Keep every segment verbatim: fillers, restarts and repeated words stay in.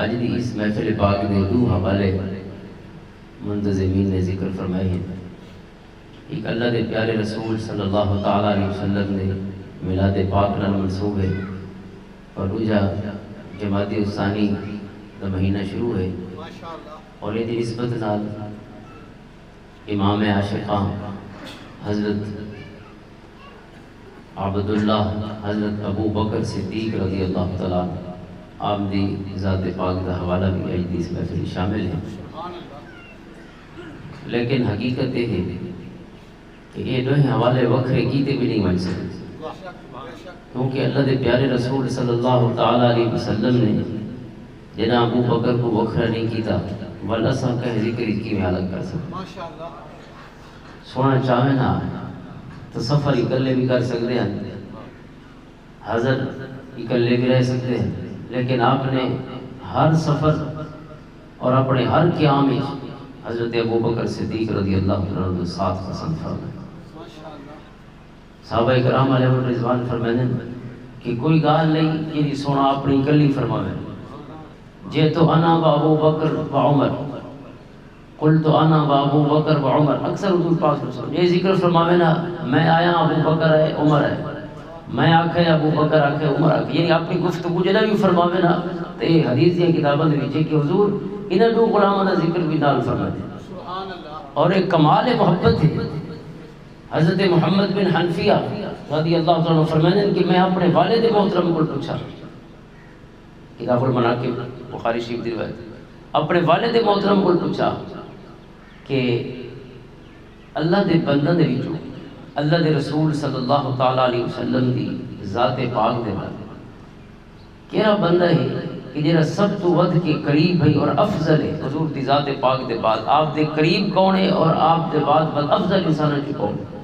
اج دی اس محفل پاک دے دو حوالے منتظمین نے ذکر فرمائے ہیں۔ ایک اللہ دے پیارے رسول صلی اللہ تعالیٰ علیہ وسلم دے میلاد پاک نال منسوب ہے، اور دوجا جمادی الثانی دا مہینہ شروع ہے، اور یہ دی نسبت نال امام عاشقاں حضرت عبداللہ، حضرت ابو بکر صدیق رضی اللہ تعالیٰ عنہ، آپ دی ذات پاک دا حوالہ بھی اج دی اس محفل وچ شامل ہے۔ لیکن حقیقت یہ ہے کہ یہ دوہیں حوالے وکھرے کیتے بھی نہیں بن سکتے، کیونکہ اللہ دے پیارے رسول صلی اللہ تعالیٰ علیہ وسلم نے جناب ابو بکر کو وکھرا نہیں کیتا، ول اساں کہیں ذکر وچ کیویں الگ کر سکتے؟ سونا چاہے نا تو سفر اکلے بھی کر سکتے ہیں، حضر اکلے بھی رہ سکتے ہیں، لیکن آپ نے ہر سفر اور اپنے ہر قیام میں حضرت ابو بکر صدیق رضی اللہ عنہ کے ساتھ پسند فرمایا۔ صحابہ کرام علیہ الرضوان فرماندے کہ کوئی گال نہیں کہ سونا اپنی کلی فرماوے۔ جئت انا و ابو بکر و عمر، قلت انا و ابو بکر و عمر۔ اکثر حضور پاک صلی اللہ علیہ وسلم یہ ذکر فرماوے نا، میں آیا، ابو بکر ہے، عمر ہے، میں آکھے، ابو بکر آکھے، عمر آکھے، یعنی اپنی گفتگو جڑا بھی فرماوے نا، تے حدیث دی کتاباں دے وچ ہے کہ حضور انہاں دو غلاماں دا ذکر بھی نال فرماندے۔ اور ایک کمال محبت ہے۔ حضرت محمد بن حنفیہ رضی اللہ تعالیٰ عنہ فرماندے کہ میں اپنے والد محترم کو پوچھا، کتاب المناقب، بخاری شریف دی روایت، اپنے والد محترم کو پوچھا کہ اللہ دے بندہ دے وچوں اللہ دے رسول صلی اللہ تعالیٰ علیہ وسلم دی ذات پاک دے بعد کیڑا بندہ ہے کہ جڑا سب تو ودھ کے قریب ہے اور افضل ہے؟ حضور دی ذات پاک دے بعد آپ دے قریب کون ہے اور آپ دے بعد بد افضل انسانوں چ کون ہے؟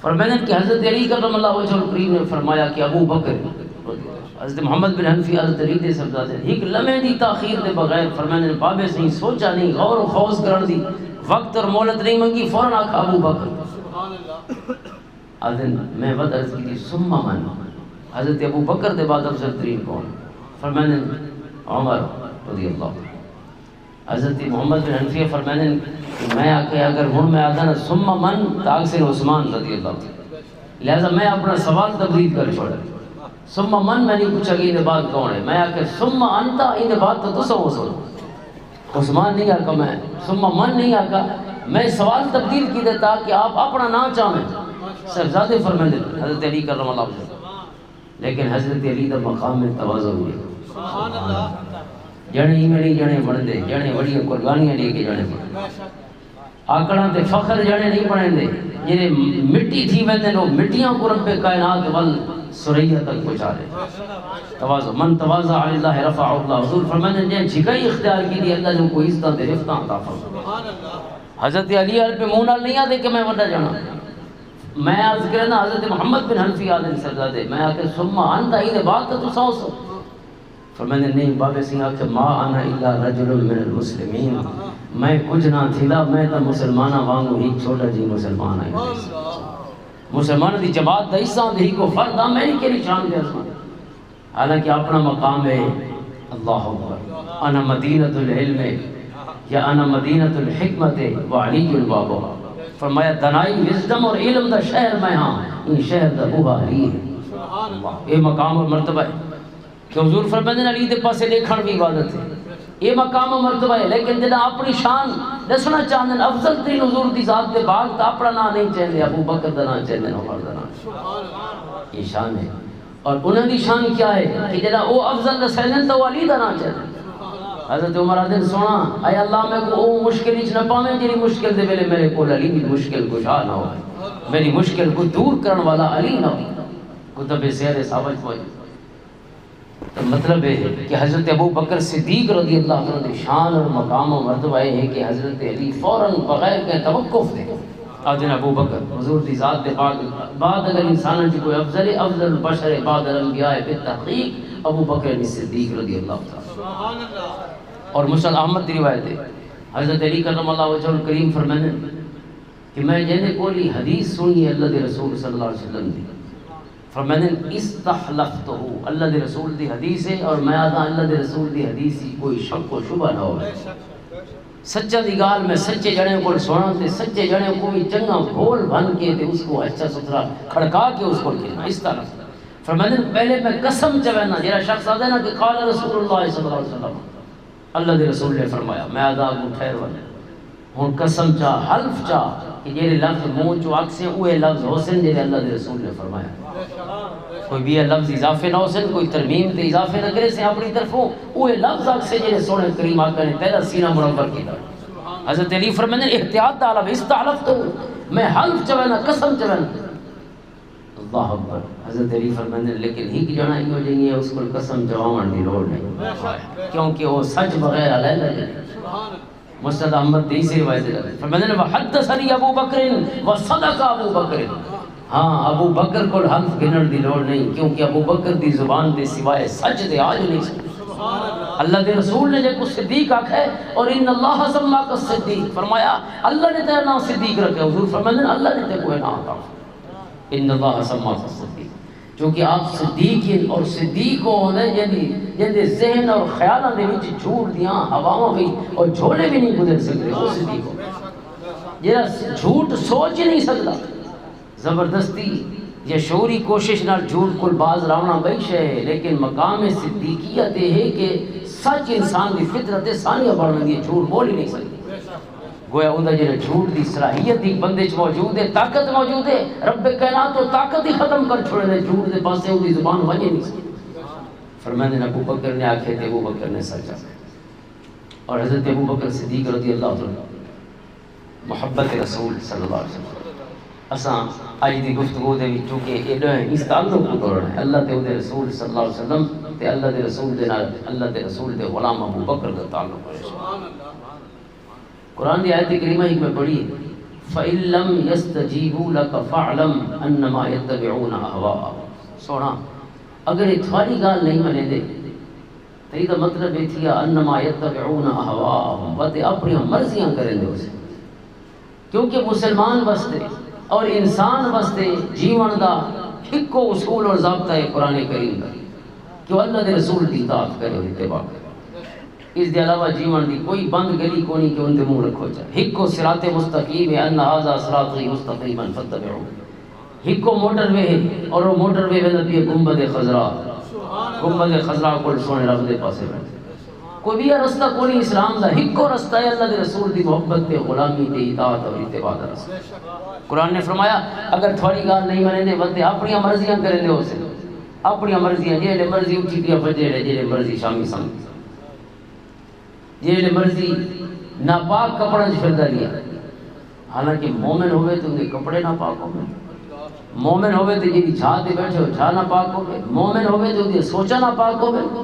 فرمایا کہ حضرت علی کرم اللہ وجہ الکریم نے فرمایا کہ ابو بکر۔ حضرت محمد بن حنفی حضرت علی دے صاحبزادے، ایک لمحے دی تاخیر دے بغیر فرمایا نے، بابے سائیں سوچا نہیں، غور و خوض کرن دی وقت اور مہلت نہیں منگی، فوراً آکھا ابو بکر۔ آدھن میں ود عرض کی، ثم من؟ حضرت ابو بکر دے بعد افضل ترین کون؟ فرمایا نے، عمر رضی اللہ عنہ۔ حضرت محمد بن حنفیہ فرماندے نے کہ میں آکھیا، اگر ہن میں آکھاں نا، ثم من؟ تاں آکھسن عثمان رضی اللہ عنہ۔ لہذا میں اپنا سوال تبدیل کر چھوڑا۔ ثم من میں نہیں پوچھا کہ ایندے بعد کون ہے؟ میں آکھیا، ثم انت، ایندے بعد تو تساں ہو سو۔ عثمان نہیں آکھا میں، ثم من نہیں آکھا۔ میں سوال تبدیل کیتا تاکہ آپ اپنا نام چاہیں۔ صاحبزادے فرماندے نے، حضرت علی کرم اللہ وجہہ۔ لیکن حضرت علی دا مقام میں تواضع ہوئے۔ جنے ایویں نہیں جنے بندے، جنے بڑیاں قربانیاں دے کے جنے بندے۔ آکڑاں تے فخر جنے نہیں بنندے، جنے مٹی تھی ویندے نو، مٹیاں کو رب کائنات ول ثریا تک پہنچا دے۔ تواضع، من تواضع للہ رفعہ اللہ۔ حضور فرماندے، جن جھکائی اختیار کی دی، اللہ جو کوئی عزت دے، رفتاں عطا فرمائے۔ حضرت علی عرب منہ نال نہیں آدھے کہ میں وڈا جانا۔ میں عرض کرنا، حضرت محمد بن حنفی آدھے صاحبزادے، میں آکھے، ثم انت، ایندے بعد تو تساں ہو سو۔ فرماندے، نہیں، بابے سنگھ آکھے، ما انا الا رجل من المسلمین، میں کچھ نہ تھیدا، میں تاں مسلماناں وانگوں ہی چھوٹا جی مسلمان ہاں۔ مسلمان دی جماعت دا حصہ ہوں، ہی کو فرد ہاں، میں کیڑی شان دے اساں؟ حالانکہ اپنا مقام ہے، اللہ اکبر، انا مدینۃ العلم یا انا مدینۃ الحکمت و علی بابا۔ فرمایا، دانائی، وزڈم اور علم دا شہر میں ہاں، ان شہر دا بوہا علی ہے۔ یہ مقام اور مرتبہ ہے کہ حضور فرماندے نے، علی دے پاسے دیکھن بھی عبادت ہے۔ یہ مقام و مرتبہ ہے، لیکن جدا اپنی شان دسنا چاہندے نے، افضل ترین حضور دی ذات دے باغ، تا اپنا نام نہیں چاہندے، ابو بکر دا نام چاہندے نے، عمر دا نام۔ یہ شان ہے۔ اور انہاں دی شان کیا ہے کہ جدا او افضل دسیندے نے، تا او علی دا نام چاہندے نے۔ حضرت عمر آدھے، سونا، اے اللہ، میں کو او مشکل وچ نہ پاویں، جڑی مشکل دے ویلے میرے کول علی بھی مشکل کشا نہ ہو، میری مشکل کو دور کرن والا علی نہ ہو۔ کتب سیر ثابت ہوئی۔ تو مطلب یہ ہے کہ حضرت ابو بکر صدیق رضی اللہ عنہ دی شان اور مقام و مرتبہ یہ ہے کہ حضرت علی فوراً بغیر کے توقف دے، آدھے ابو بکر حضور دی ذات دے بعد، بعد اگر انساناں چ کوئی افضل ہے، افضل البشر بعد الانبیاء بالتحقیق ابو بکر صدیق رضی اللہ تعالیٰ۔ اور مسند احمد دی روایت ہے، حضرت علی کرم اللہ وجہ الکریم فرماندے کہ میں جیندے کول ہی حدیث سنی ہے اللہ دے رسول صلی اللہ علیہ وسلم دی، فرماندے نے، "استحلفتہ"، اللہ دے رسول دی حدیث ہے، اور میں آدھا اللہ دے رسول دی حدیث ہی کوئی شک و شبہ نہ ہو۔ سچا دی گال میں سچے جنے کو سنا تے سچے جنے کو بھی چنگا بول بن کے تے اس کو اچھا ستھرا کھڑکا کے اس کو کہنا، استحلفتہ۔ فرماندے نے، پہلے میں قسم چوینا، جڑا شخص آدھا نا کہ قال رسول اللہ صلی اللہ علیہ وسلم، اللہ دے رسول نے فرمایا، میں آدھا اگوں ٹھہر والے۔ ہن قسم چا، حلف چا کہ جڑے لفظ منہ چوں آکھسے، اوہے لفظ ہوسن جڑے اللہ دے رسول نے فرمایا۔ کوئی بھی یہ لفظ اضافے نہ ہوسن، کوئی ترمیم تے اضافے نہ کرے سے اپنی طرفوں، اوہے لفظ آکھسے جڑے سونے کریم آقا نے تیرا سینہ منور کیتا۔ حضرت علی فرماندے نے، احتیاط دا عالم، استحلفتہ، میں حلف چوینا، قسم چوینا۔ اللہ اکبر۔ حضرت علی فرماندے نے، لیکن ایک جنا ایو جہی ہے، اس کو قسم چواون دی لوڑ نہیں، کیونکہ وہ سچ بغیر علیحدہ نہیں۔ مسند احمد دی اسی روایت ہے۔ فرماندے نے، "وحدثنی ابو بکر وصدق ابو بکر۔" ہاں، ابو بکر کو حلف گنن دی لوڑ نہیں، کیونکہ ابو بکر دی زبان دے سوائے سچ دے آج نہیں سکتا۔ اللہ دے رسول نے جے کو صدیق آکھا ہے، اور ان اللہ سماک الصدیق، فرمایا، اللہ نے تیرا نام صدیق رکھا۔ حضور فرماندے نے، اللہ نے تے کوئی نام عطا۔ ان اللہ سماک الصدیق، کیونکہ آپ صدیق ہیں، اور صدیق وہ ہوندے جن دی، جن دے ذہن اور خیالاں دے وچ جھوٹ دیاں ہواواں بھی اور جھولے بھی نہیں گزر سکتے، وہ صدیق ہو۔ جڑا جھوٹ سوچ ہی نہیں سکتا، زبردستی یا شعوری کوشش نال جھوٹ کول باز راونا بئی شے ہے، لیکن مقام صدیقیت یہ ہے کہ سچ انسان دی فطرت ہے، سانیہ بن ویندی ہے، جھوٹ بول ہی نہیں سکتی۔ گویا اوندا جڑا جھوٹ دی صلاحیت دی بندے چ موجود ہے، طاقت موجود ہے، رب کائنات تو طاقت ہی ختم کر چھوڑے نے، جھوٹ دے پاسے اون دی زبان ونجے نہیں سی۔ فرماندے نے، ابو بکر نے آکھے تے ابو بکر نے سچ آکھیا۔ اور حضرت ابو بکر صدیق رضی اللہ تعالیٰ عنہ، محبت رسول صلی اللہ علیہ وسلم۔ اساں اج دی گفتگو دے وچ چونکہ اے ڈوہیں اس تعلق کو توڑنا ہے، اللہ تے اودے رسول صلی اللہ علیہ وسلم تے اللہ دے رسول دے نال، اللہ دے رسول دے غلام ابو بکر دا تعلق ہے۔ قرآن دی آیت کریمہ ہی میں پڑھی، "فَإِن لَّمْ يَسْتَجِيبُوا لَكَ فَاعْلَمْ أَنَّمَا يَتَّبِعُونَ أَهْوَاءَهُمْ۔" سونا، اگر یہ تھوڑی گال نہیں منے دے، تے ایہدا مطلب یہ تھیا، "انما یتبعون اہواءہم"، وہ تے اپنی مرضیاں کرن دے اسے۔ کیونکہ مسلمان واسطے اور انسان واسطے جیون دا ہکو اصول اور ضابطہ ہے قرآن کریم دا، کہ وہ اللہ دے رسول دی اطاعت کرے اور اتباع کرے۔ اس دے علاوہ جیون دی کوئی بند گلی کونی کہ ان دے منہ رکھو جائے۔ ہکو صراط مستقیم ہے، "ان ھذا صراطی مستقیما فاتبعوہ۔" ہکو موٹر وے ہے اور وہ موٹر وے ویندا پیا گنبد خضرا۔ گنبد خضرا کول سونے رب دے پاسے بیٹھے۔ کوئی بھی رستہ کونی اسلام دا، ہکو رستہ ہے اللہ دے رسول دی محبت تے غلامی تے اطاعت اور اتباع دا رستہ۔ قرآن نے فرمایا، اگر تھوڑی گال نہیں منے دے، تے اپنی مرضیاں کرے دے ہو سے۔ اپنی مرضیاں، جیڑے مرضی اٹھی پیا بجے، جیڑے مرضی شامی سامنے۔ جیڑے مرضی ناپاک کپڑاں چ پھردا رہیا، حالانکہ مومن ہوے تے اندے کپڑے ناپاک ہوے، مومن ہوے تے جیڑی چھاں تے بیٹھے ہو چھاں ناپاک ہوے، مومن ہوے تے اندی سوچاں ناپاک ہوے۔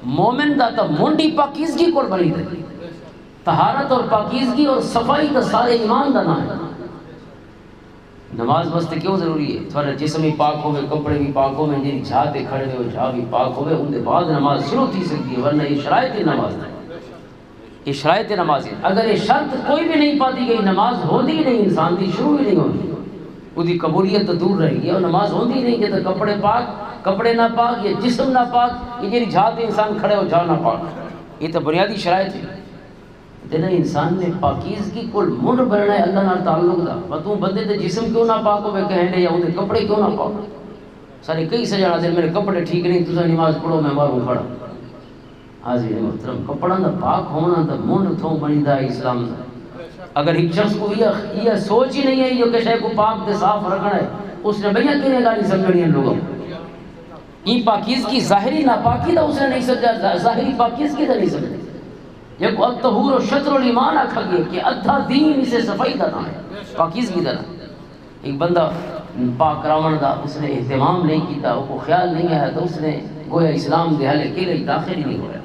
مومن دا تاں منڈی پاکیزگی کول بنی تے، طہارت اور پاکیزگی اور صفائی دا سارے ایمان دا نام ہے۔ نماز واسطے کیوں ضروری ہے؟ تھوڑا جسم ہی پاک ہوے، کپڑے بھی پاک ہوے، جی جھا تے کھڑے ہو، جھا بھی پاک ہوے، ان دے بعد نماز شروع تھی سکتی ہے، ورنہ یہ شرائط نماز ہے۔ یہ شرائط نماز ہے۔ اگر یہ شرط کوئی بھی نہیں پاتی گئی، نماز ہوندی ہی نہیں، انسان دی شروع ہی نہیں ہوندی۔ اس دی قبولیت تو دور رہ گئی، اور نماز ہوندی ہی نہیں جب تک کپڑے پاک، کپڑے نہ پاک، یہ جسم نہ پاک، یہ جی جھا تے انسان کھڑے ہو، جھا نہ پاک۔ یہ تو بنیادی شرائط ہے۔ جنہیں انسان نے پاکیزگی کول منڈ بننا ہے اللہ نال تعلق دا، پر توں بندے دے جسم کیوں نہ پاک ہوے کہن دے، یا اون دے کپڑے کیوں نہ پاک؟ سارے کئی سجنا دے میرے کپڑے ٹھیک نہیں، تساں نماز پڑھو، میں باہروں کھڑا۔ حاضرین محترم، کپڑا دا پاک ہونا دا منڈ تھوں بنی دا ہے اسلام دا۔ اگر ایک شخص کو یہ، یہ سوچ ہی نہیں ہے جو کہ شے کو پاک تے صاف رکھنا ہے، اس نے بھیا کنے گالی سمجھنی ہے لوگوں۔ یہ پاکیزگی ظاہری ناپاکی دا اس نے نہیں سمجھا، ظا-، ظاہری پاکیزگی دا نہیں سمجھا۔ جب الطہور و شطر الایمان آکھا گیا کہ ادھا دین اسے صفائی دا نام ہے، پاکیزگی دا نام۔ ایک بندہ پاک کراون دا اس نے اہتمام نہیں کیتا، اس کو خیال نہیں آیا، تو اس نے گویا اسلام دے حلقے لئی داخل ہی نہیں ہویا۔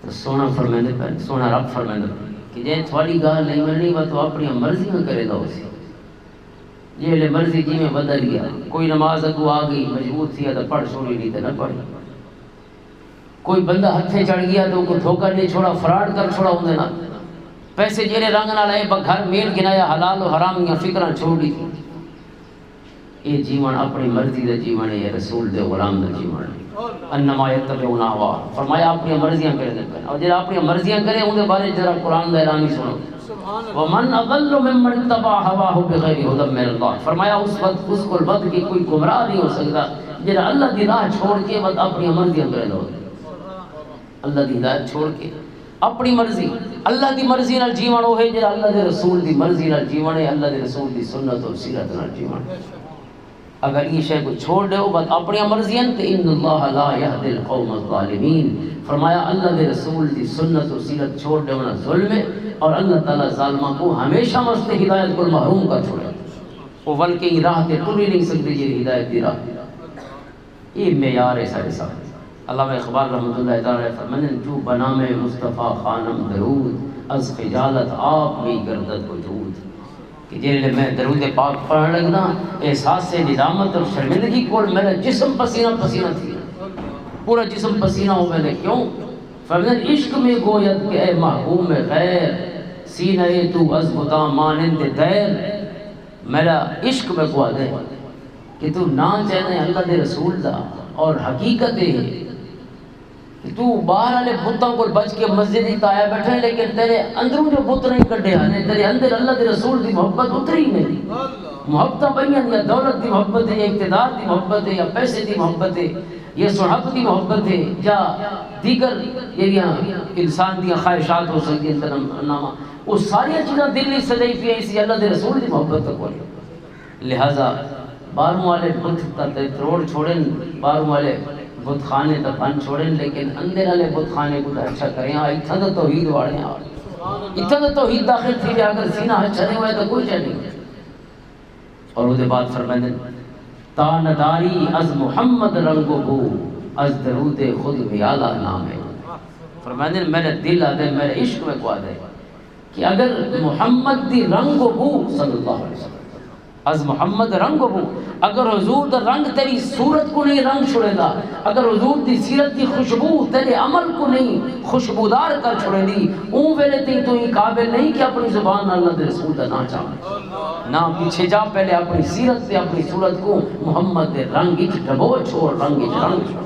تو سونا فرمیندے پے، سونا رب فرمیندے پے کہ جے تھوڑی گال نہیں مننی، وہ تو اپنی مرضیاں کرے دا ہو سی۔ جیڑے مرضی جی میں بدل گیا، کوئی نماز اگو آ گئی، مجبور تھی تو پڑھ چھوڑی، نہیں تو نہ پڑھی۔ کوئی بندہ ہتھے چڑھ گیا تو کو دھوکا نہیں چھوڑا، فراڈ کر چھوڑا اون دے نال۔ پیسے جیڑے رنگ نال آئے، ب-، گھر میل گنایا، حلال و حرام دیاں فکراں چھوڑ دی۔ یہ جیون اپنی مرضی دا جیون ہے، یہ رسول دے غلام دا جیون ہے۔ انما یتبعون اہواء، فرمایا اپنی مرضیاں کرے دے پن۔ اور جڑا اپنی مرضیاں کرے، اون دے بارے ذرا قرآن دا اعلان ہی سنو۔ ومن اضل ممن اتبع هواه بغیر هدى من اللہ، فرمایا اس وقت اس کو ود کے کوئی گمراہ نہیں ہو سکتا، جڑا اللہ دی راہ چھوڑ کے ود اپنی مرضیاں کرے دو۔ اللہ دی ہدایت چھوڑ کے اپنی مرضی، اللہ دی مرضی نال جیون، وہ ہے جڑا اللہ دے رسول دی مرضی نال جیون ہے، اللہ دے رسول دی سنت اور سیرت نال جیون۔ اگر یہ شے کو چھوڑ دیو، بس اپنی مرضی ہیں، تے ان اللہ لا یهدی القوم الظالمین۔ فرمایا، اللہ دے رسول دی سنت اور سیرت چھوڑ دیونا ظلم ہے، اور اللہ تعالیٰ ظالماں کو ہمیشہ واسطے ہدایت کو محروم کر چھوڑے۔ وہ ول کے راہ تے ٹر ہی نہیں سکتے، یہ ہدایت دی راہ۔ یہ معیار ہے سارے سامنے۔ علامہ اقبال رحمۃ اللہ تعالی علیہ فرماندے، "جو بنام مصطفیٰ خوانم درود، از خجالت آپ می گردد وجود۔" کہ جیلے میں درود پاک پڑھن لگدا، احساس ندامت اور شرمندگی کول میرا جسم پسینہ پسینہ تھی۔ پورا جسم پسینہ ہو ویندے۔ کیوں؟ فرماندے، "عشق میں گوید کہ اے محکوم غیر، سینہ تو از بتاں مانند دیر۔" میرا عشق میں گوا دے کہ تو نہ چاہنے اللہ دے رسول دا، اور حقیقت یہ ہے کہ تو باہر والے بتاں کو بچ کے مسجد ہی آیا بیٹھا ہے، لیکن تیرے اندروں جو بت نہیں کڈے آنے، تیرے اندر اللہ دے رسول دی محبت اتری نہیں۔ محبتاں پئیاں یا دولت دی محبت ہے، یا اقتدار دی محبت ہے، یا پیسے دی محبت ہے، یا صحبت دی محبت ہے، یا دیگر جڑیاں انسان دیاں خواہشات ہو سکدیاں، تنم-، نامہ، وہ ساری چیزاں دل نہیں سجائی پی سی، اللہ دے رسول دی محبت تو کوئی۔ لہذا باہروں والے بت تے تروڑ چھوڑن، باہروں والے بت خانے تے بن چھوڑن، لیکن اندر والے بت خانے کو اچھا کریں۔ آ اتھاں تے توحید والے آ، اتھاں تے توحید داخل تھی جائے، اگر سینہ اچھا نہیں ہوئے تو کوئی چیز نہیں۔ اور وہ بعد فرمائندے، "تا نداری از محمد رنگ و بو، از درود خود میالا نام ہے۔" فرمائندے، میرے دل آ دے، میرے عشق میں کو آ دے کہ اگر محمد دی رنگ و بو، صلی اللہ علیہ وسلم، از محمد رنگ و بو، اگر حضور دا رنگ تیری صورت کو نہیں رنگ چھڑے دا، اگر حضور دی سیرت دی خوشبو تیرے عمل کو نہیں خوشبودار کر چھڑے دی، اون ویلے تئی تو ہی قابل نہیں کہ اپنی زبان نال اللہ دے رسول دا نام چاہے۔ نہ پیچھے جا، پہلے اپنی سیرت تے اپنی صورت کو محمد دے رنگ وچ ڈبو چھوڑ، رنگ وچ رنگ چھوڑ۔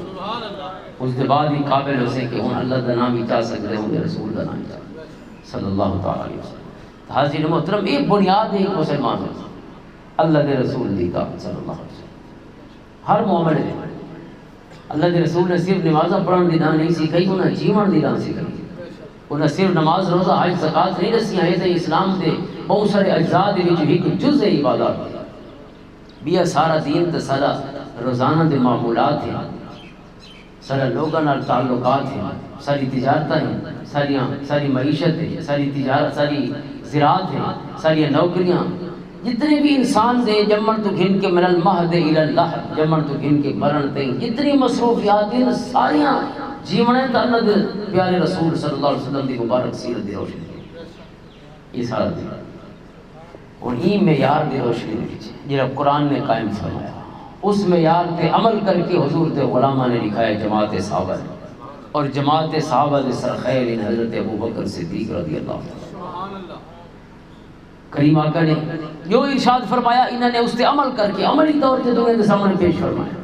اس دے بعد ہی قابل ہو سے کہ ہن اللہ دا نام ہی چاہ سکدے، ہن رسول دا نام ہی چاہ سکدے، صلی اللہ تعالی علیہ وسلم۔ حاضرین محترم، یہ بنیاد ہے ایک مسلمان میں، اللہ دے رسول دی اطاعت صلی اللہ علیہ وسلم۔ ہر معاملے میں اللہ دے رسول نے صرف نمازاں پڑھن دی راہ نہیں سکھائی، انہاں جیون دی راہ سکھائی۔ انہاں صرف نماز، روزہ، حج، زکوٰۃ نہیں دسیاں، یہ تے اسلام دے بہت سارے اجزاء دے وچ ایک جز ہے عبادت۔ بیا سارا دین تے سارا روزانہ دے معمولات ہیں، سارا لوگاں نال تعلقات ہیں، ساری تجارتاں ہیں، ساریاں، ساری معیشت ہے، ساری تجارت، ساری زراعت ہے، ساریاں نوکریاں، جتنے بھی انسان دے جمن تو گھن کے من المہد الی اللحد، جمن تو گھن کے مرن تئیں جتنی مصروفیات ہیں، ساریاں جیونے تے اللہ دے پیارے رسول صلی اللہ علیہ وسلم دی مبارک سیرت دی روشنی۔ یہ سارا دین۔ اور این معیار دی روشنی وچ جڑا قرآن نے قائم فرمایا، اس معیار تے عمل کر کے حضور دے غلاماں نے لکھایا جماعت صحابہ نے۔ اور جماعت صحابہ دے سرخیر ان حضرت ابو بکر صدیق رضی اللہ عنہ۔ کریم آقا نے جو ارشاد فرمایا، انہاں نے اس تے عمل کر کے عملی طور تے دنیا دے سامنے پیش فرمایا۔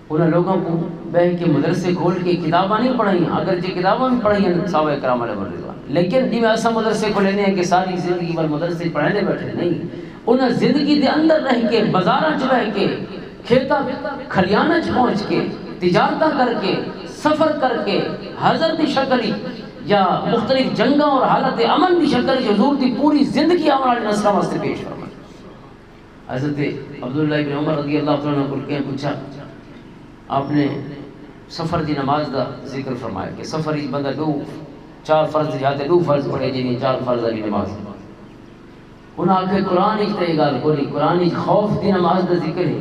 انہاں لوگوں کو بہ کے مدرسے کھول کے کتاباں نہیں پڑھائیاں، اگرچہ کتاباں بھی پڑھائیاں صحابہ کرام علیہ الرضوان، لیکن جی میں ایسا مدرسے کھولے نے کہ ساری زندگی بھر مدرسے پڑھنے بیٹھے نہیں۔ انہاں زندگی دے اندر رہ کے، بازاراں چ رہ کے، کھیتاں کھلیاناں چ پہنچ کے، تجارتاں کر کے، سفر کر کے، حضر دی شکل وچ یا مختلف جنگاں اور حالت امن دی شکل وچ حضور دی پوری زندگی آنے والے نسلاں واسطے پیش فرمائی۔ حضرت عبداللہ ابن عمر رضی اللہ تعالیٰ عنہ کو کہیں پوچھا، آپ نے سفر دی نماز دا ذکر فرمایا کہ سفر وچ بندہ دو، چار فرض یا تے دو فرض پڑھے، جنہیں چار فرض والی نماز۔ انہاں آکھیا، قرآن وچ تے یہ گل کوئی نہیں، قرآن وچ خوف دی نماز دا ذکر ہے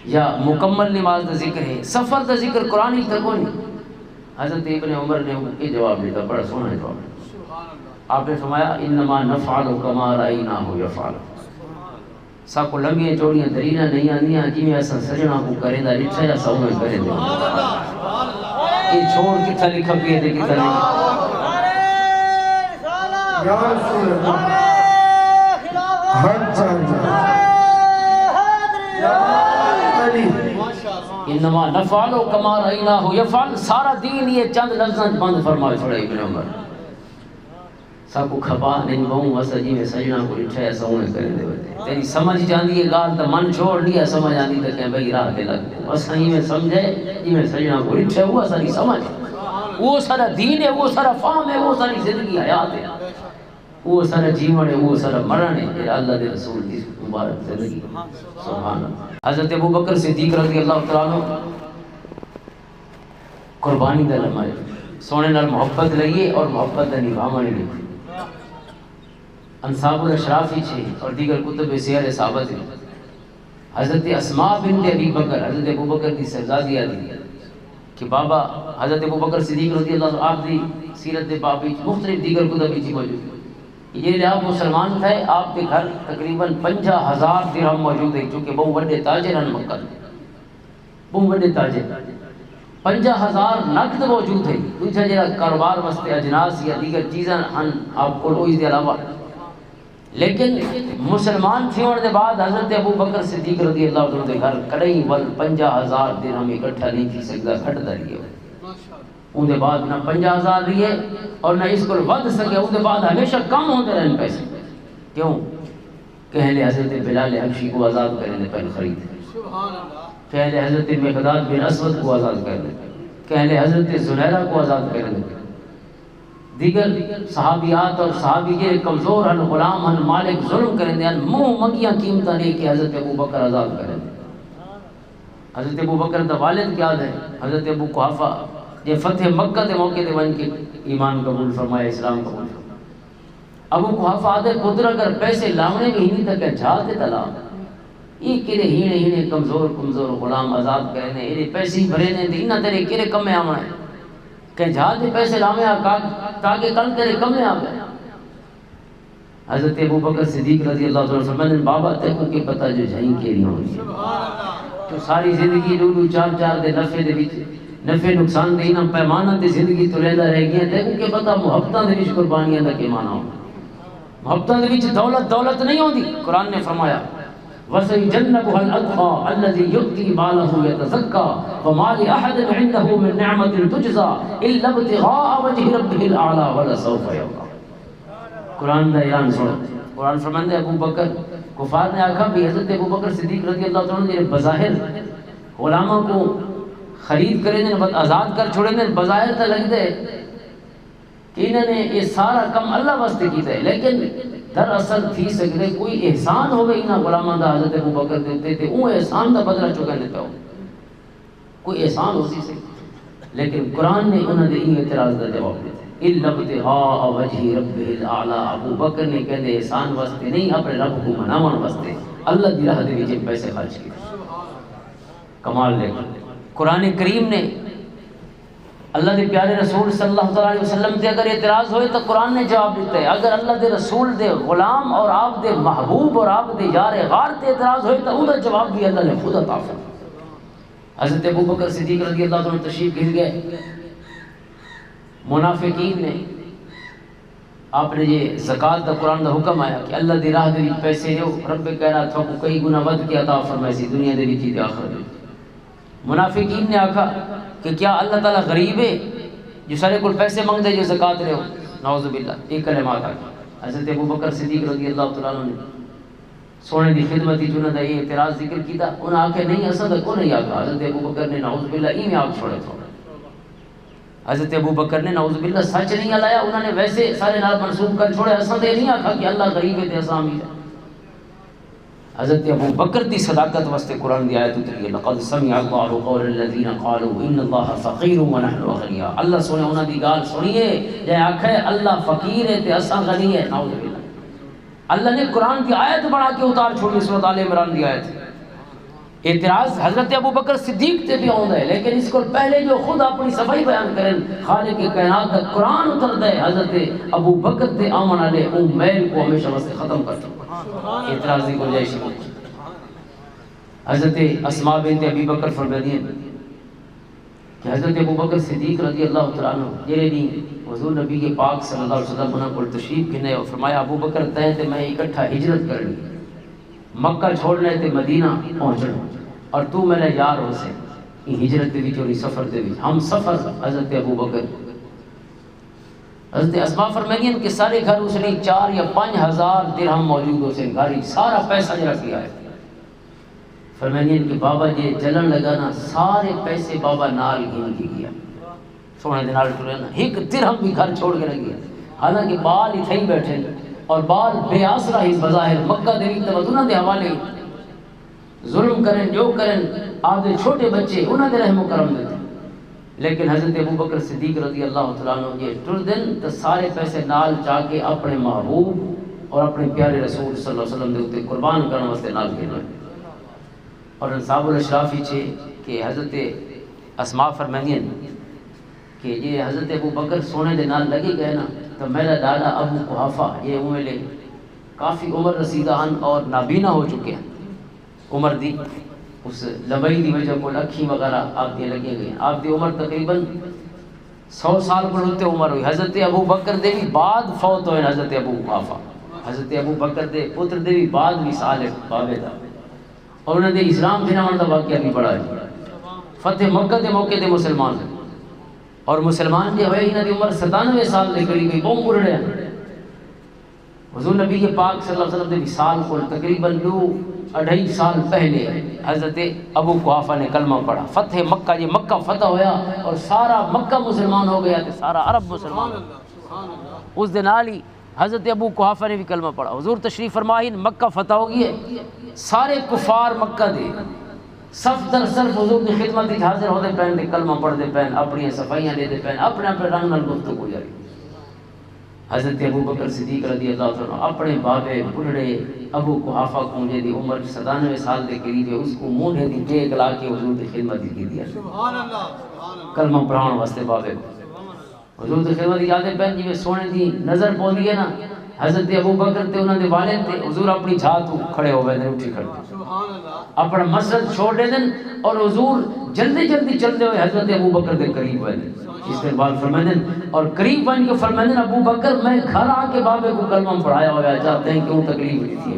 یا مکمل نماز دا ذکر ہے، سفر دا ذکر قرآن وچ تے کوئی نہیں۔ حضرت ابن عمر نے یہ جواب دیتا، بڑا سوہنا جواب۔ آپ نے فرمایا، "انما نفعل کما رأیناہ یفعل۔" ساکو لمبیاں چوڑیاں دلیلاں نہیں آندیاں، جویں اساں سجنا کو کریندا ڈٹھا یا سا اوویں کریں دے۔ یہ چھوڑ کتھا لکھا پیا تے کتھا نہیں۔ یا رسول اللہ۔ حج چاہیے۔ انما نفعل کما رأیناہ یفعل، سارا دین یہ چند لفظاں چ بند فرما چھوڑا ابن عمر۔ ساکو کھپا نہیں بہوں، اسا جی میں سجنا کو اٹھے، اسا اوے کریں دے ودے۔ تیری سمجھ جاندی ہے گال تے من چھوڑ، نہیں سمجھ آندی تے کہیں بھائی راہ تے لگ۔ اسا ہی میں سمجھے، جی میں سجنا کو اٹھے، وہ ساری سمجھ۔ وہ سارا دین ہے، وہ سارا فہم ہے، وہ ساری زندگی حیات ہے۔ وہ سارا جیون ہے، وہ سارا مرن ہے، یہ اللہ دے رسول دی مبارک زندگی۔ سبحان اللہ۔ حضرت ابو بکر صدیق رضی اللہ تعالیٰ عنہ قربانی دا لمحہ ہے۔ سونے نال محبت لئیے اور محبت دا نبھاوݨ لئیے۔ انصاب الاشراف وچ ہے اور دیگر کتب سیر ثابت ہے۔ حضرت اسماء بنت ابی بکر، حضرت ابو بکر دی شہزادی آدھی کہ بابا، حضرت ابو بکر صدیق رضی اللہ عنہ آپ دی سیرت دے باب وچ مختلف دیگر کتب وچ موجود ہے۔ یہ آپ مسلمان تھے، آپ کے گھر تقریباً پنجاہ ہزار درہم موجود ہے، چونکہ بہت بڑے تاجر ہیں مکہ دے۔ بہت بڑے تاجر، پنجاہ ہزار نقد موجود ہے۔ دوجا جڑا کاروبار واسطے اجناس یا دیگر چیزاں ہن آپ کو، اس دے علاوہ۔ لیکن مسلمان تھیون دے بعد حضرت ابو بکر صدیق رضی اللہ عنہ دے گھر کڑی ول پنجاہ ہزار درہم اکٹھا نہیں تھی سکدا، گھٹدا رہیا۔ اون دے بعد نہ پنجاہ ہزار رہیے اور نہ اس کو ودھ سکے، اون دے بعد ہمیشہ کم ہوندے رہن پیسے۔ کیوں؟ کہہ لے حضرت بلال حبشی کو آزاد کریں دے پہل خرید۔ کہہ لے حضرت مقداد بن اسود کو آزاد کر دے۔ کہہ لے حضرت زنیرہ کو آزاد کر دے۔ دیگر صحابیات اور صحابی جڑے کمزور ہن، غلام ہن، مالک ظلم کریں دے ہن، منہ منگیاں قیمتاں لے کے حضرت ابو بکر آزاد کریں دے۔ حضرت ابو بکر دا والد کیا دے؟ حضرت ابو قحافہ، جے فتح مکہ دے موقع تے ون کے ایمان قبول فرمایا، اسلام قبول فرمایا۔ ابو قحافہ آدھے، پتر اگر پیسے لاونے بھی نہیں تاں کہ جھا تے تلا۔ یہ کہڑے ہینے ہینے کمزور کمزور غلام آزاد کرے نے، یہ پیسے ہی بھرے نے، تے انہاں تیرے کہڑے کمے آونا ہے؟ کہ جھا تے پیسے لاویں آ کا-، تاکہ کل تیرے کمے آوے۔ حضرت ابو بکر صدیق رضی اللہ تعالیٰ عنہ فرماندے، بابا تیکوں کی پتہ جو جھائیں کیڑی ہونی ہے۔ تو ساری زندگی لو لو چار چار دے نفع دے وچ، نفع نقصان دے انہاں پیمانہ تے زندگی تو لیدا رہ گیا، تیکوں کی پتہ محبتاں دے وچ قربانیاں دا کی معنی ہوندا۔ محبتاں دے وچ دولت، دولت نہیں ہوندی۔ قرآن نے فرمایا، وَسَيُجَنَّبُهَا الْأَتْقَى الَّذِي يُؤْتِي مَالَهُ يَتَزَكَّى وَمَا لِأَحَدٍ عِندَهُ مِن نِّعْمَةٍ تُجْزَى إِلَّا ابْتِغَاءَ وَجْهِ رَبِّهِ الْأَعْلَىٰ وَلَسَوْفَ يَرْضَىٰ۔ قرآن دا اعلان سنو۔ قرآن فرماندا ہے، ابو بکر، کفار نے آکھا بھی حضرت ابو بکر صدیق رضی اللہ تعالیٰ عنہ جڑے بظاہر غلاماں کو خرید کرے نے، آزاد کر چھوڑے نے، بظاہر تے لگدے کہ انہاں نے یہ سارا کم اللہ واسطے کیتا ہے، لیکن دراصل تھی سکدے کوئی احسان ہوے انہاں غلاماں دا حضرت ابو بکر دے اُتے، تے اون احسان دا بدلہ چکن دے پاؤ۔ کوئی احسان ہو سی سکدا۔ لیکن قرآن نے انہاں دے این اعتراض دا جواب دتا۔ الا ابتغاء وجہ ربہ الاعلی، ابو بکر نے کہندے احسان واسطے نہیں، اپنے رب کو مناون واسطے اللہ دی راہ دے وچ پیسے خرچ کیتے۔ کمال دیکھو، قرآن کریم نے اللہ دے پیارے رسول صلی اللہ تعالیٰ علیہ وسلم تے اگر اعتراض ہوئے تو قرآن نے جواب دیتا ہے۔ اگر اللہ دے رسول دے غلام اور آپ دے محبوب اور آپ دے یار غار تے اعتراض ہوئے تو اون دا جواب بھی اللہ نے خود عطا فرمایا۔ حضرت ابو بکر صدیق رضی اللہ عنہ تشریف گھن گئے۔ منافقین نے آپ نے یہ زکوٰۃ دا، قرآن دا حکم آیا کہ اللہ دی راہ دے وچ پیسے دیو، رب کائنات تھانوں کئی گنا ودھ کے عطا فرمائے سی دنیا دے وچ تے آخرت دے وچ۔ منافقین نے آکھا کہ کیا اللہ تعالیٰ غریب ہے جو سارے کول پیسے منگدے جو زکوٰۃ دیو؟ نعوذ باللہ، یہ کلمات آ گئے۔ حضرت ابو بکر صدیق رضی اللہ تعالیٰ عنہ نے سونے دی خدمت وچ انہاں دا یہ اعتراض ذکر کیتا۔ انہاں آکھیا، نہیں، اساں تاں کوئی نہیں آکھا۔ حضرت ابو بکر نے نعوذ باللہ ایویں آکھ چھوڑے تھا۔ حضرت ابو بکر نے نعوذ باللہ سچ نہیں لایا، انہاں نے ویسے سارے نال منسوب کر چھوڑے، اساں تے نہیں آکھا کہ اللہ غریب ہے تے اساں امیر ہے۔ حضرت ابو بکر دی صداقت واسطے قرآن دی آیت اتری ہے، لقد سمع اللہ قول الذین قالوا ان اللہ فقیر ونحن اغنیاء۔ اللہ سونے انہاں دی گال سنی ہے، جے آکھے اللہ فقیر ہے تے اساں غنی ہے، نعوذ باللہ۔ اللہ نے قرآن کی آیت بنا کے اتار چھوڑی، سورۃ آل عمران کی آیت۔ اعتراض حضرت ابو بکر صدیق تے بھی آوندا ہے، لیکن اس کو پہلے جو خود اپنی صفائی بیان کرن، خالق کائنات دا قرآن اتردا ہے، حضرت ابو بکر تے آون والے او میل کو ہمیشہ واسطے ختم کر دو۔ اعتراض دی گنجائش ہی کوئی نہیں۔ حضرت اسماء بنت ابی بکر فرماتی ہیں، کہ حضرت ابو بکر صدیق رضی اللہ تعالیٰ عنہ جڑے نی حضور نبی پاک صلی اللہ علیہ وسلم انہاں کول تشریف گھنے اور فرمایا، ابو بکر، تیں تے میں اکٹھا ہجرت کرنی، مکہ چھوڑنا ہے تے مدینہ پہنچنا۔ اور تو میرا یار ہو سے، ہجرت دے وچ اور سفر دے وچ ہم سفر۔ حضرت ابو بکر، حضرت اسماء فرمائیاں کہ سارے گھر اس نے چار یا پانچ ہزار درہم موجود ہو سے، گھر وچ سارا پیسہ جڑا پیا ہے۔ فرمائیاں کہ بابا جے جلن لگا نا، سارے پیسے بابا نال گھن کے گیا۔ سونے دے نال ٹریا نا، ایک درہم بھی گھر چھوڑ کے نہ گیا۔ حالانکہ بال ہی تھئی بیٹھے اور بال بے آسرا ہی، بظاہر مکہ دے وچ تے انہاں دے حوالے، ظلم کرن جو کرن، آپ دے چھوٹے بچے انہاں دے رحم و کرم دے تے۔ لیکن حضرت ابو بکر صدیق رضی اللہ تعالیٰ عنہ جے ٹر دن تے سارے پیسے نال چا کے اپنے محبوب اور اپنے پیارے رسول صلی اللہ علیہ وسلم دے اُتے قربان کرن واسطے نال گھن۔ اور انصاب الاشراف وچ ہے کہ حضرت اسماء فرمائیاں کہ جے حضرت ابو بکر سونے دے نال لگے گئے نا، تو میرا ڈاڈا ابو قحافہ، یہ اون ویلے کافی عمر رسیدہ ہن اور نابینا ہو چکے ہیں۔ عمر دی اس لمبائی دی وجہ کول اکھیں وغیرہ آپ دی لگی گئی۔ آپ دی عمر تقریباً سو سال کول اُتے عمر ہوئی۔ حضرت ابو بکر دے بھی بعد فوت ہوئے حضرت ابو قحافہ۔ حضرت ابو بکر دے پتر دے بھی بعد وصال ہے بابے دا۔ اور انہاں دے اسلام دے آن دا واقعہ بھی بڑا ہے۔ فتح مکہ دے موقع تے مسلمان ہیں۔ اور مسلمان جے ہوئے، انہاں دی عمر ستانوے سال دے قریب ہے، بہت بڑھڑے ہیں۔ حضور نبی پاک صلی اللہ علیہ وسلم دے وصال کول تقریباً دو اڑھائی سال پہلے حضرت ابو قحافہ نے کلمہ پڑھا۔ فتح مکہ، یہ مکہ فتح ہویا اور سارا مکہ مسلمان ہو گیا تے سارا عرب مسلمان ہو گیا۔ اس دے نال ہی حضرت ابو قحافہ نے بھی کلمہ پڑھا۔ حضور تشریف فرما ہی، مکہ فتح ہو گئی ہے، سارے کفار مکہ دے صف در صف حضور دی خدمت وچ حاضر ہوندے پین تے کلمہ پڑھدے پین، اپنی صفائیاں دیندے پین، اپنے اپنے رنگ نال گفتگو جاری۔ حضرت ابو بکر صدیق رضی اللہ تعالیٰ عنہ اپنے بابے بڑھڑے ابو قحافہ کو، جے دی عمر ستانوے سال دے قریب ہے، اس کو مونڈھے دی ٹیک لا کے حضور دی خدمت وچ گھدیا۔ سبحان اللہ، سبحان اللہ۔ کلمہ پڑھاؤن واسطے بابے کو۔ حضور دی خدمت وچ آندے پین، جویں سونے دی نظر پوندی ہے نا، حضرت ابو بکر تے انہاں دے والد تے حضور اپنی جھا تو کھڑے ہو ویندے، اٹھی کھڑے۔ سبحان اللہ۔ اپنا مسجد چھوڑ دے دن اور حضور جلدی جلدی چلدے ہوئے حضرت ابو بکر دے قریب ہوئے۔ استقبال فرمائے دن اور قریب بن کے فرمائے دن، "ابو بکر، میں گھر آ کے بابے کو کلمہ پڑھایا ہوا چاہتے ہیں، کیوں تکلیف نہیں تھی؟"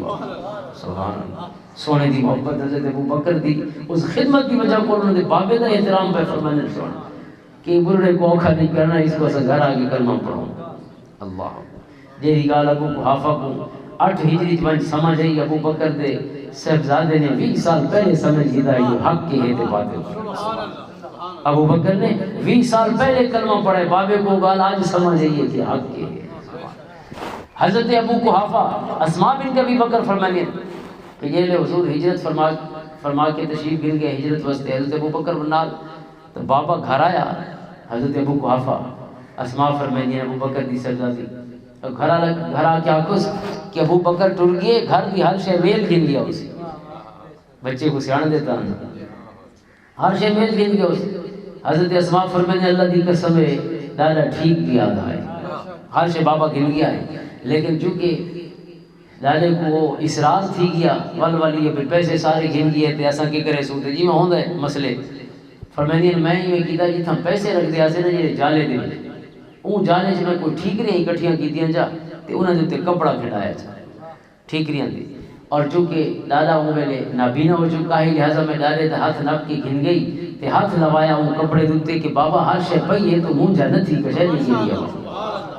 سبحان اللہ۔ سونے دی محبت حضرت ابو بکر دی، اس خدمت دی وجہ کو انہوں نے بابے دا احترام پہ فرمائے دن۔ سونا کہ برڑے کو اوکھا نہیں کرنا، اس کو اساں گھر آ کے کلمہ پڑھاؤں۔ اللہ اکبر۔ جیڑی گال ابو قحافہ کو اٹھ ہجری چ ونج سمجھ آئی، ابو بکر دے صاحبزادے نے ویہہ سال پہلے سمجھ گھدا، یہ حق کے ہے تے باطل۔ ابو بکر نے ویہہ سال پہلے کلمہ پڑھے، بابے کو گال آج سمجھ آئی ہے کہ حق کے ہے۔ حضرت ابو قحافہ، اسماء بنت ابی بکر فرمانے کہ جیلے حضور ہجرت فرما، فرما کے تشریف گھن گئے ہجرت واسطے، حضرت ابو بکر نال تو بابا گھر آیا، حضرت ابو قحافہ، اسماء فرمائنی ابو بکر دی شہزادی، تو گھر آ، گھر آ کے آکس کہ ابو بکر ٹر گئے، گھر دی ہر شے میل گھن گیا اس۔ بچے کو سیاح دیتا ہوں، ہر شے میل گھن گیا اس۔ حضرت اسماء فرمائنی، "اللہ دی قسم ہے، ڈاڈا ٹھیک بھی آدھا ہے، ہر شے بابا گھن گیا ہے۔" لیکن چونکہ ڈاڈے کو وہ اصرار تھی گیا، ول والی یہ پیسے سارے گھن گئے تے اساں کی کرے سو تے جی میں ہوندا ہے مسئلے۔ فرمائنی میں ایویں کیتا، جتھاں پیسے رکھ دیا سے نا جڑے جالے دے وچ، اون جالے چ میں کوئی ٹھیکریاں اکٹھیاں کیتیاں جا تے انہاں دے تے کپڑا کھڈایا جا، ٹھیکریاں دے۔ اور چونکہ ڈاڈا اون ویلے نابینا ہو چکا ہے، لہذا میں ڈاڈے دا ہاتھ نپ کے گھن گئی تے ہاتھ لوایا اون کپڑے دے تے کہ بابا ہر شے پئی ہے، تو مونجھا نہ تھی، کشے نہیں گئی ہے۔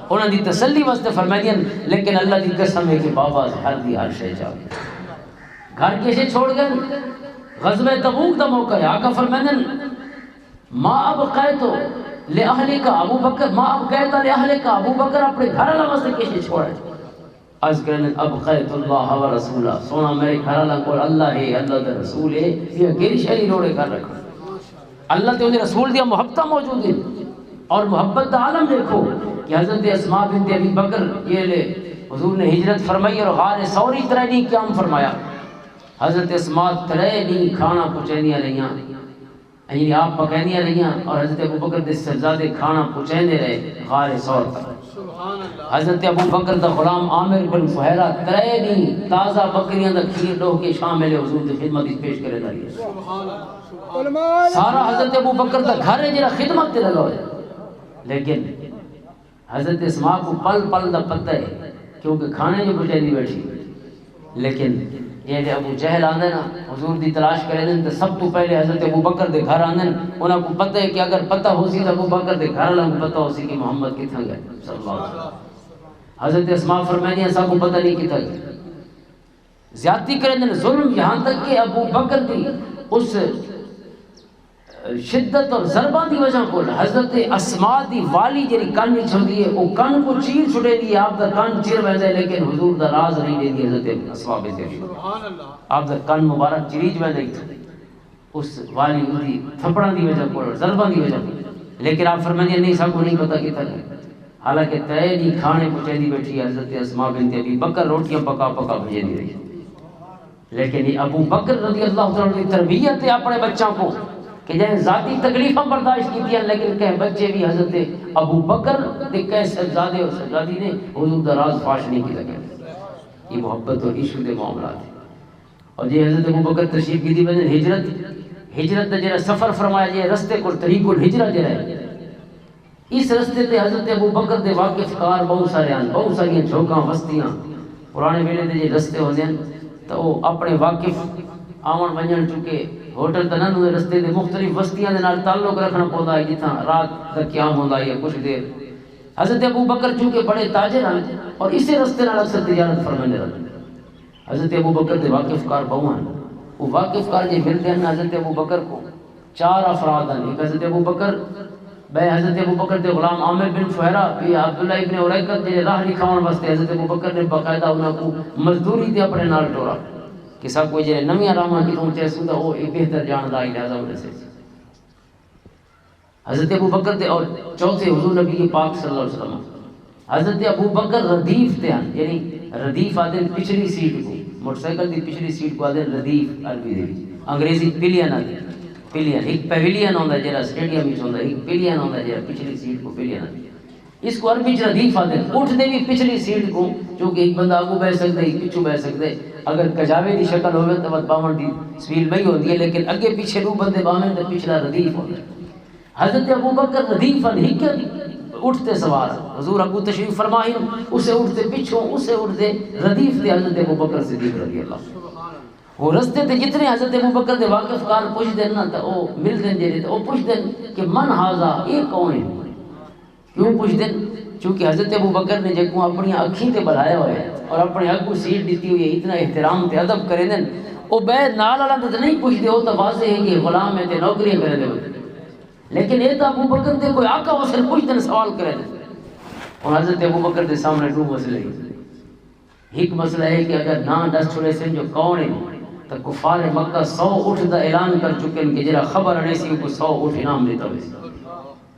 انہاں دی تسلی واسطے فرمائیاں، لیکن اللہ دی قسم ہے کہ بابا گھر دی ہر شے چاہے۔ گھر کسے چھوڑ گئے؟ غزوہ تبوک دا موقع ہے، آقا فرمائندے، "ما ابقیت لأہلک ابو بکر، ما ابقیت لأہلک ابو بکر"، اپنے گھر والا واسطے کسے چھوڑ ہے؟ عرض کرنے، "ابقیت اللہ و رسولہ"، سونا میرے گھر والا کول اللہ ہے، اللہ دا رسول ہے، یہ کیڑی شے دی لوڑ ہے گھر رکھنا؟ اللہ تے اندے رسول دیا محبتاں موجود ہیں۔ اور محبت دا عالم دیکھو کہ حضرت اسماء بنت ابی بکر یہ لے حضور نے ہجرت فرمائی اور غار ثور ترے دن قیام فرمایا۔ حضرت اسماء ترے دن کھانا پچیندیاں رہیاں، یعنی آپ پکیندیاں رہیاں اور حضرت ابو بکر دے صاحبزادے کھانا پچیندے رہے غار ثور تک۔ حضرت ابو بکر دا غلام عامر بن فہیرہ ترے دن تازہ بکریاں دا کھیر ڈوہ کے شامل حضور دی خدمت وچ پیش کرے دا رہیا۔ سارا حضرت ابو بکر دا گھر ہے جڑا خدمت تے لگا ہویا۔ لیکن حضرت اسماء کو پل پل دا پتہ ہے، کیونکہ کھانے جو بجائی بیٹھی۔ لیکن جے ابو جہل آندے نا، حضور دی تلاش کرے نے، تے سب تو پہلے حضرت ابو بکر دے گھر آندے نے۔ انہاں کو پتہ ہے کہ اگر پتہ ہو سی، تو ابو بکر دے گھر والوں کو پتہ ہو سی کہ محمد کتھاں گیا، صلی اللہ علیہ وسلم۔ حضرت اسماء فرمائے، سب کو پتہ نہیں کتھاں گیا۔ زیادتی کرے نے، ظلم، یہاں تک کہ ابو بکر دی اس شدت اور ضرباں دی وجہ کول حضرت اسماء دی والی جڑی کن وچ ہوندی ہے، او کن کو چیر چھٹے دی، آپ دا کن چیر ویندا ہے، لیکن حضور دا راز نہیں دیندی حضرت اسماء بنت ابی بکر۔ آپ دا کن مبارک چریج ویندا ہے اس والی دی تھپڑاں دی وجہ کول، ضرباں دی وجہ کول۔ لیکن آپ فرماندے ہیں، نہیں، سب کو نہیں پتہ کتھا ہے۔ حالانکہ ترے دی کھانے پچیندی بیٹھی ہے حضرت اسماء بنت ابی بکر، روٹیاں پکا پکا بھیجندی رہی۔ لیکن یہ ابو بکر رضی اللہ تعالیٰ عنہ کی تربیت ہے اپنے بچوں کو، کہ جائیں ذاتی تکلیفاں برداشت کی ہیں، لیکن کہیں بچے بھی حضرت ابو بکر تے کہیں صاحبزادے اور صاحبزادی نے حضور دا راز فاش نہیں کیتا گیا۔ یہ محبت اور عشق دے معاملات ہیں۔ اور یہ حضرت ابو بکر تشریف کی دی وجہ ہجرت، ہجرت دا جڑا سفر فرمایا جائے، رستے کو طریق الہجرہ جڑا ہے، اس رستے تے حضرت ابو بکر دے واقف کار بہت سارے ہیں، بہت ساریاں جھوکاں، وستیاں۔ پرانے ویلے دے جے رستے ہوندے ہیں، تاں او اپنے واقف آون ونجن، چونکہ ہوٹل تاں نہ ہوندے، رستے دے مختلف وستیاں دے نال تعلق رکھنا پوندا ہے، جتھاں رات دا قیام ہوندا ہے کچھ دیر۔ حضرت ابو بکر چونکہ بڑے تاجر ہیں اور اسے رستے نال اکثر تجارت فرماندے رہندے۔ حضرت ابو بکر دے واقف کار بہو ہیں۔ وہ واقف کار جے ملتے ہیں حضرت ابو بکر کو، چار افراد ہیں۔ ایک حضرت ابو بکر، بے حضرت ابو بکر دے غلام عامر بن فہرا، بی عبداللہ ابن اوریقت، جڑے راہ لکھاون واسطے حضرت ابو بکر نے باقاعدہ انہاں کو مزدوری تے اپنے نال ٹورا کہ سب کو جڑے نویاں راہاں کی پہنچے سو، تاں او اے بہتر جاندا ہے، لہذا انہاں سے حضرت ابو بکر دے اور چوتھے حضور نبی پاک صلی اللہ علیہ وسلم۔ حضرت ابو بکر ردیف تے ہیں، یعنی ردیف آدھے پچھلی سیٹ کو، موٹر سائیکل دی پچھلی سیٹ کو آدھے ردیف عربی دے وچ۔ انگریزی پلین آدھے، پلین، ایک پیویلین ہوندا ہے جڑا سٹیڈیم وچ ہوندا ہے، ایک پلین ہوندا ہے جڑا پچھلی سیٹ کو پلین آدھے۔ اس کو عربی چ ردیف آدھے۔ اٹھ دے بھی پچھلی سیٹ کو، کیونکہ ایک بندہ اگوں بہ سکدا ہے، ایک پچھوں بہ سکدا ہے۔ اگر کجاوے دی شکل ہوے تو بس باون دی سویل بئی ہوندی ہے، لیکن اگے پیچھے دو بندے باون تے پچھلا ردیف ہوندا ہے۔ حضرت ابو بکر ردیف ہن، ہک اٹھ تے سوار۔ حضور اگوں تشریف فرما ہن، اسے اٹھ تے پچھوں، اسے اٹھ دے ردیف تے حضرت ابو بکر صدیق رضی اللہ عنہ۔ وہ رستے تے جتنے حضرت ابو بکر دے واقف کار پوچھ دین نا، تے او مل دین جڑے، تے او پوچھ دین کہ من ھذا، اے کون ہے؟ کیوں پوچھ دین؟ کیونکہ حضرت ابو بکر نے جے کو اپنی اکھیں تے بلایا ہویا ہے اور اپنے اگوں سیٹ دتی ہوئی ہے، اتنا احترام تے ادب کرے دین۔ او بے نال والا تے نہیں پوچھ دے، او تو واضح ہے کہ غلام ہے تے نوکریاں کرے دے ہوندے۔ لیکن اے تاں ابو بکر دے کوئی آقا حسین پوچھدے نے، سوال کرے دے۔ ہن حضرت ابو بکر دے سامنے دو مسئلے ہیں۔ ایک مسئلہ ہے کہ اگر نہ دس چھوڑے سن جو کون ہے، تو کفار مکہ سو اٹھ دا اعلان کر چکے ہیں کہ جڑا خبر آنے سی، کو سو اٹھ انعام دیتا ہوئے سی۔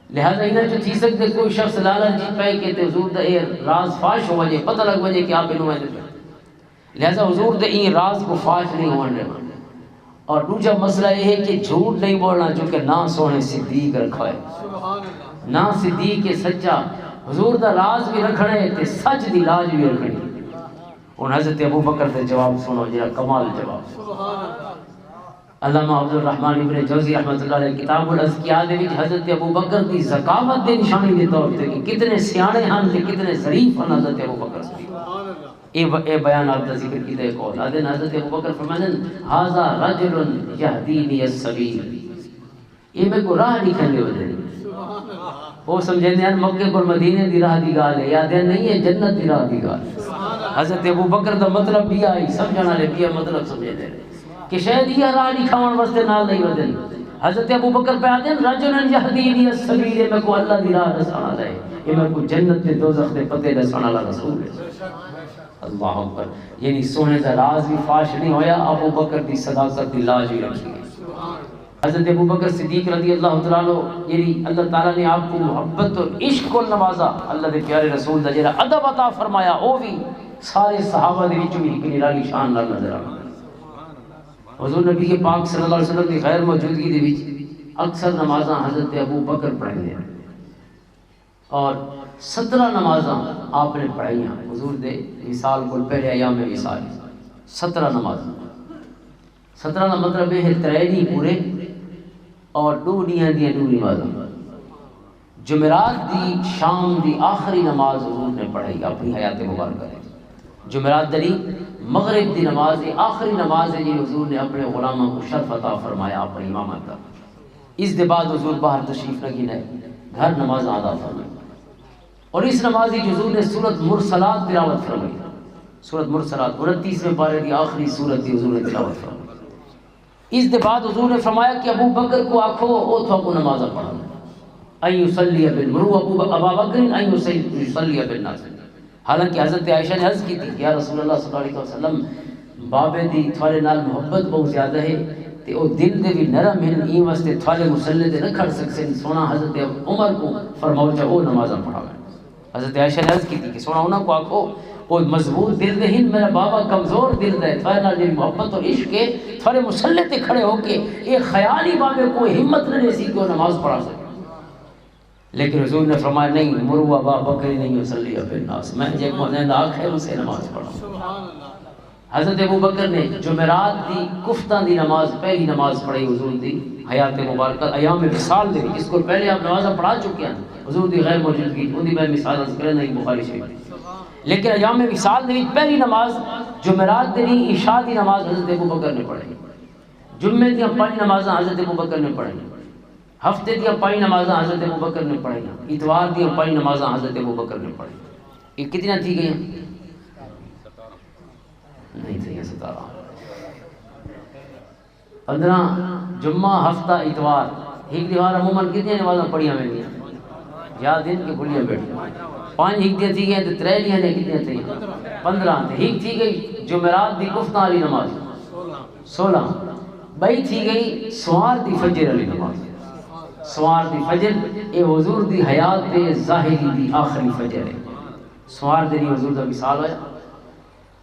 لہذا انہاں چ تھی سکتے کوئی شخص لالچ جی پے کے تے حضور دا اے راز فاش ہو وجے، پتہ لگ وجے کہ آپ انہوں میں لہذا حضور دے این راز کو فاش نہیں ہونے دینا۔ اور دوجا مسئلہ یہ ہے کہ جھوٹ نہیں بولنا، چونکہ نہ سونے صدیق رکھا ہے، نہ صدیق کے سچا۔ حضور دا راز بھی رکھنا ہے تے سچ دی لاج بھی رکھنی ہے۔ ہن حضرت ابو بکر دے جواب سنو، جڑا کمال جواب۔ علامہ عبد الرحمن ابن جوزی رحمۃ اللہ علیہ کتاب الازکیاء دے وچ حضرت ابو بکر دی ذکاوت دے نشانی دے طور تے کہ کتنے سیانے ہن تے کتنے ظریف ہن حضرت ابو بکر صدیق۔ اے و-، اے بیان آپ دا ذکر کیتا ہے، قول آدھے حضرت ابو بکر فرماندے نے، "ھذا رجل یہدینی السبیل"، یہ میرے کو راہ دکھانے والے ہیں۔ وہ سمجھے ہیں مکے پر مدینے دی راہ دی گال ہے، یاد ہے نہیں ہے جنت دی راہ دی گال۔ حضرت ابو بکر دا مطلب بھی آئی، سمجھنا لے بھی مطلب سمجھے دے کہ شاید یہ راہ دکھاون واسطے نال نہیں ودن۔ حضرت ابو بکر پہ آدھے ہیں، "رجل یہدینی السبیل"، یہ میرے کو اللہ دی راہ دسانا لے، یہ میرے کو جنت دے دوزخ دے پتے دسانا لا رسول ہے۔ اللہ اکبر۔ یعنی سونے دا راز بھی فاش نہیں ہویا، ابو بکر دی صداقت دی لاج بھی رکھی گئی۔ حضرت ابو بکر صدیق رضی اللہ تعالیٰ عنہ، یعنی اللہ تعالیٰ نے آپ کو محبت اور عشق کو نوازا، اللہ دے پیارے رسول دا جڑا ادب عطا فرمایا، وہ بھی سارے صحابہ دے وچوں بھی ایک نرالی شان نال نظر آ۔ حضور نبی پاک صلی اللہ علیہ وسلم دی غیر موجودگی دے وچ اکثر نمازاں حضرت ابو بکر پڑھائے۔ اور سترہ نمازاں آپ نے پڑھائیاں حضور دے وصال کو پہلے ایام وصال، سترہ نمازاں۔ سترہ کا مطلب یہ ہے ترے ڈی پورے اور دو ڈیاں دیاں دو نمازاں۔ جمعرات دی شام دی آخری نماز حضور نے پڑھائی اپنی حیات مبارکہ دے۔ جمعرات دلی مغرب دی نماز، یہ آخری نماز ہے جی، حضور نے اپنے غلاماں کو شرف عطا فرمایا اپنی امامت کا۔ اس دے بعد حضور باہر تشریف نہ گھن ہے، گھر نماز ادا فرمائی۔ اور اس نماز کی حضور نے سورت مرسلات تلاوت فرمائی۔ سورت مرسلات، انتیسویں پارے دی آخری سورت دی حضور نے تلاوت فرمائی۔ اس دے بعد حضور نے فرمایا کہ ابو بکر کو آکھو، او تھا کو نماز پڑھا۔ ان یصلی بال-، مروا ابو ب-، ابا بکر ان یصلی، یصلی بالناس۔ حالانکہ حضرت عائشہ نے عرض کی تھی کہ یا رسول اللہ صلی اللہ علیہ وسلم، بابے دی تھوڑے نال محبت بہت زیادہ ہے، تے او دل دے بھی نرم ہیں، این واسطے تھوڑے مصلے دے نہ کھڑ سکسے۔ سونا حضرت عمر کو فرماؤ چا او نماز پڑھاوے۔ حضرت عائشہ نے عرض کی تھی کہ سونا انہاں کو آکھو، او مضبوط دل دے ہن، میرا بابا کمزور دل دا ہے، تھوڑے نال جڑی محبت اور عشق ہے، تھوڑے مصلے تے کھڑے ہو کے یہ خیال ہی بابے کو ہمت نہ دے سی کہ وہ نماز پڑھا سکے۔ لیکن حضور نے فرمایا، نہیں، مروا ابا بکر نہیں یصلی بالناس، میں جے کو نے دا آکھے اسے نماز پڑھا۔ حضرت ابو بکر نے جمعرات دی کفتاں دی نماز، پہلی نماز پڑھائی حضور دی حیات مبارکہ، ایام وصال دے وچ، اس کو پہلے آپ نماز پڑھا چکے ہیں۔ حضور دی غیر موجودگی، ان دی میں مثال عرض کرنا ہی بخاری شریف۔ لیکن ایام وصال دے وچ پہلی نماز جمعرات دے وی عشاء دی نماز حضرت ابو بکر نے پڑھائی۔ جمعے دیاں پنج نمازاں حضرت ابو بکر نے پڑھائی۔ ہفتے دیاں پنج نمازاں حضرت ابو بکر نے پڑھائی۔ اتوار دیاں پنج نمازاں حضرت ابو بکر نے پڑھائی۔ یہ کتنی تھی گئی؟ نہیں تھی، ستارہ۔ پندرہ، جمعہ، ہفتہ، اتوار۔ ایک دیوار عموماً کتنی نمازاں پڑھیاں ہوئیں گیاں؟ یاد دن کے بھلیاں بیٹھ۔ پانچ ایک دیاں تھی گئے تے ترے لیاں نے کتنی تھی؟ پندرہ۔ تے ایک تھی گئی جمعرات دی کفتہ والی نماز، سولہ۔ بئی تھی گئی سوار دی فجر والی نماز۔ سوار دی فجر، اے حضور دی حیات دے ظاہری دی آخری فجر ہے۔ سوار دے نہیں حضور دا وصال ہویا۔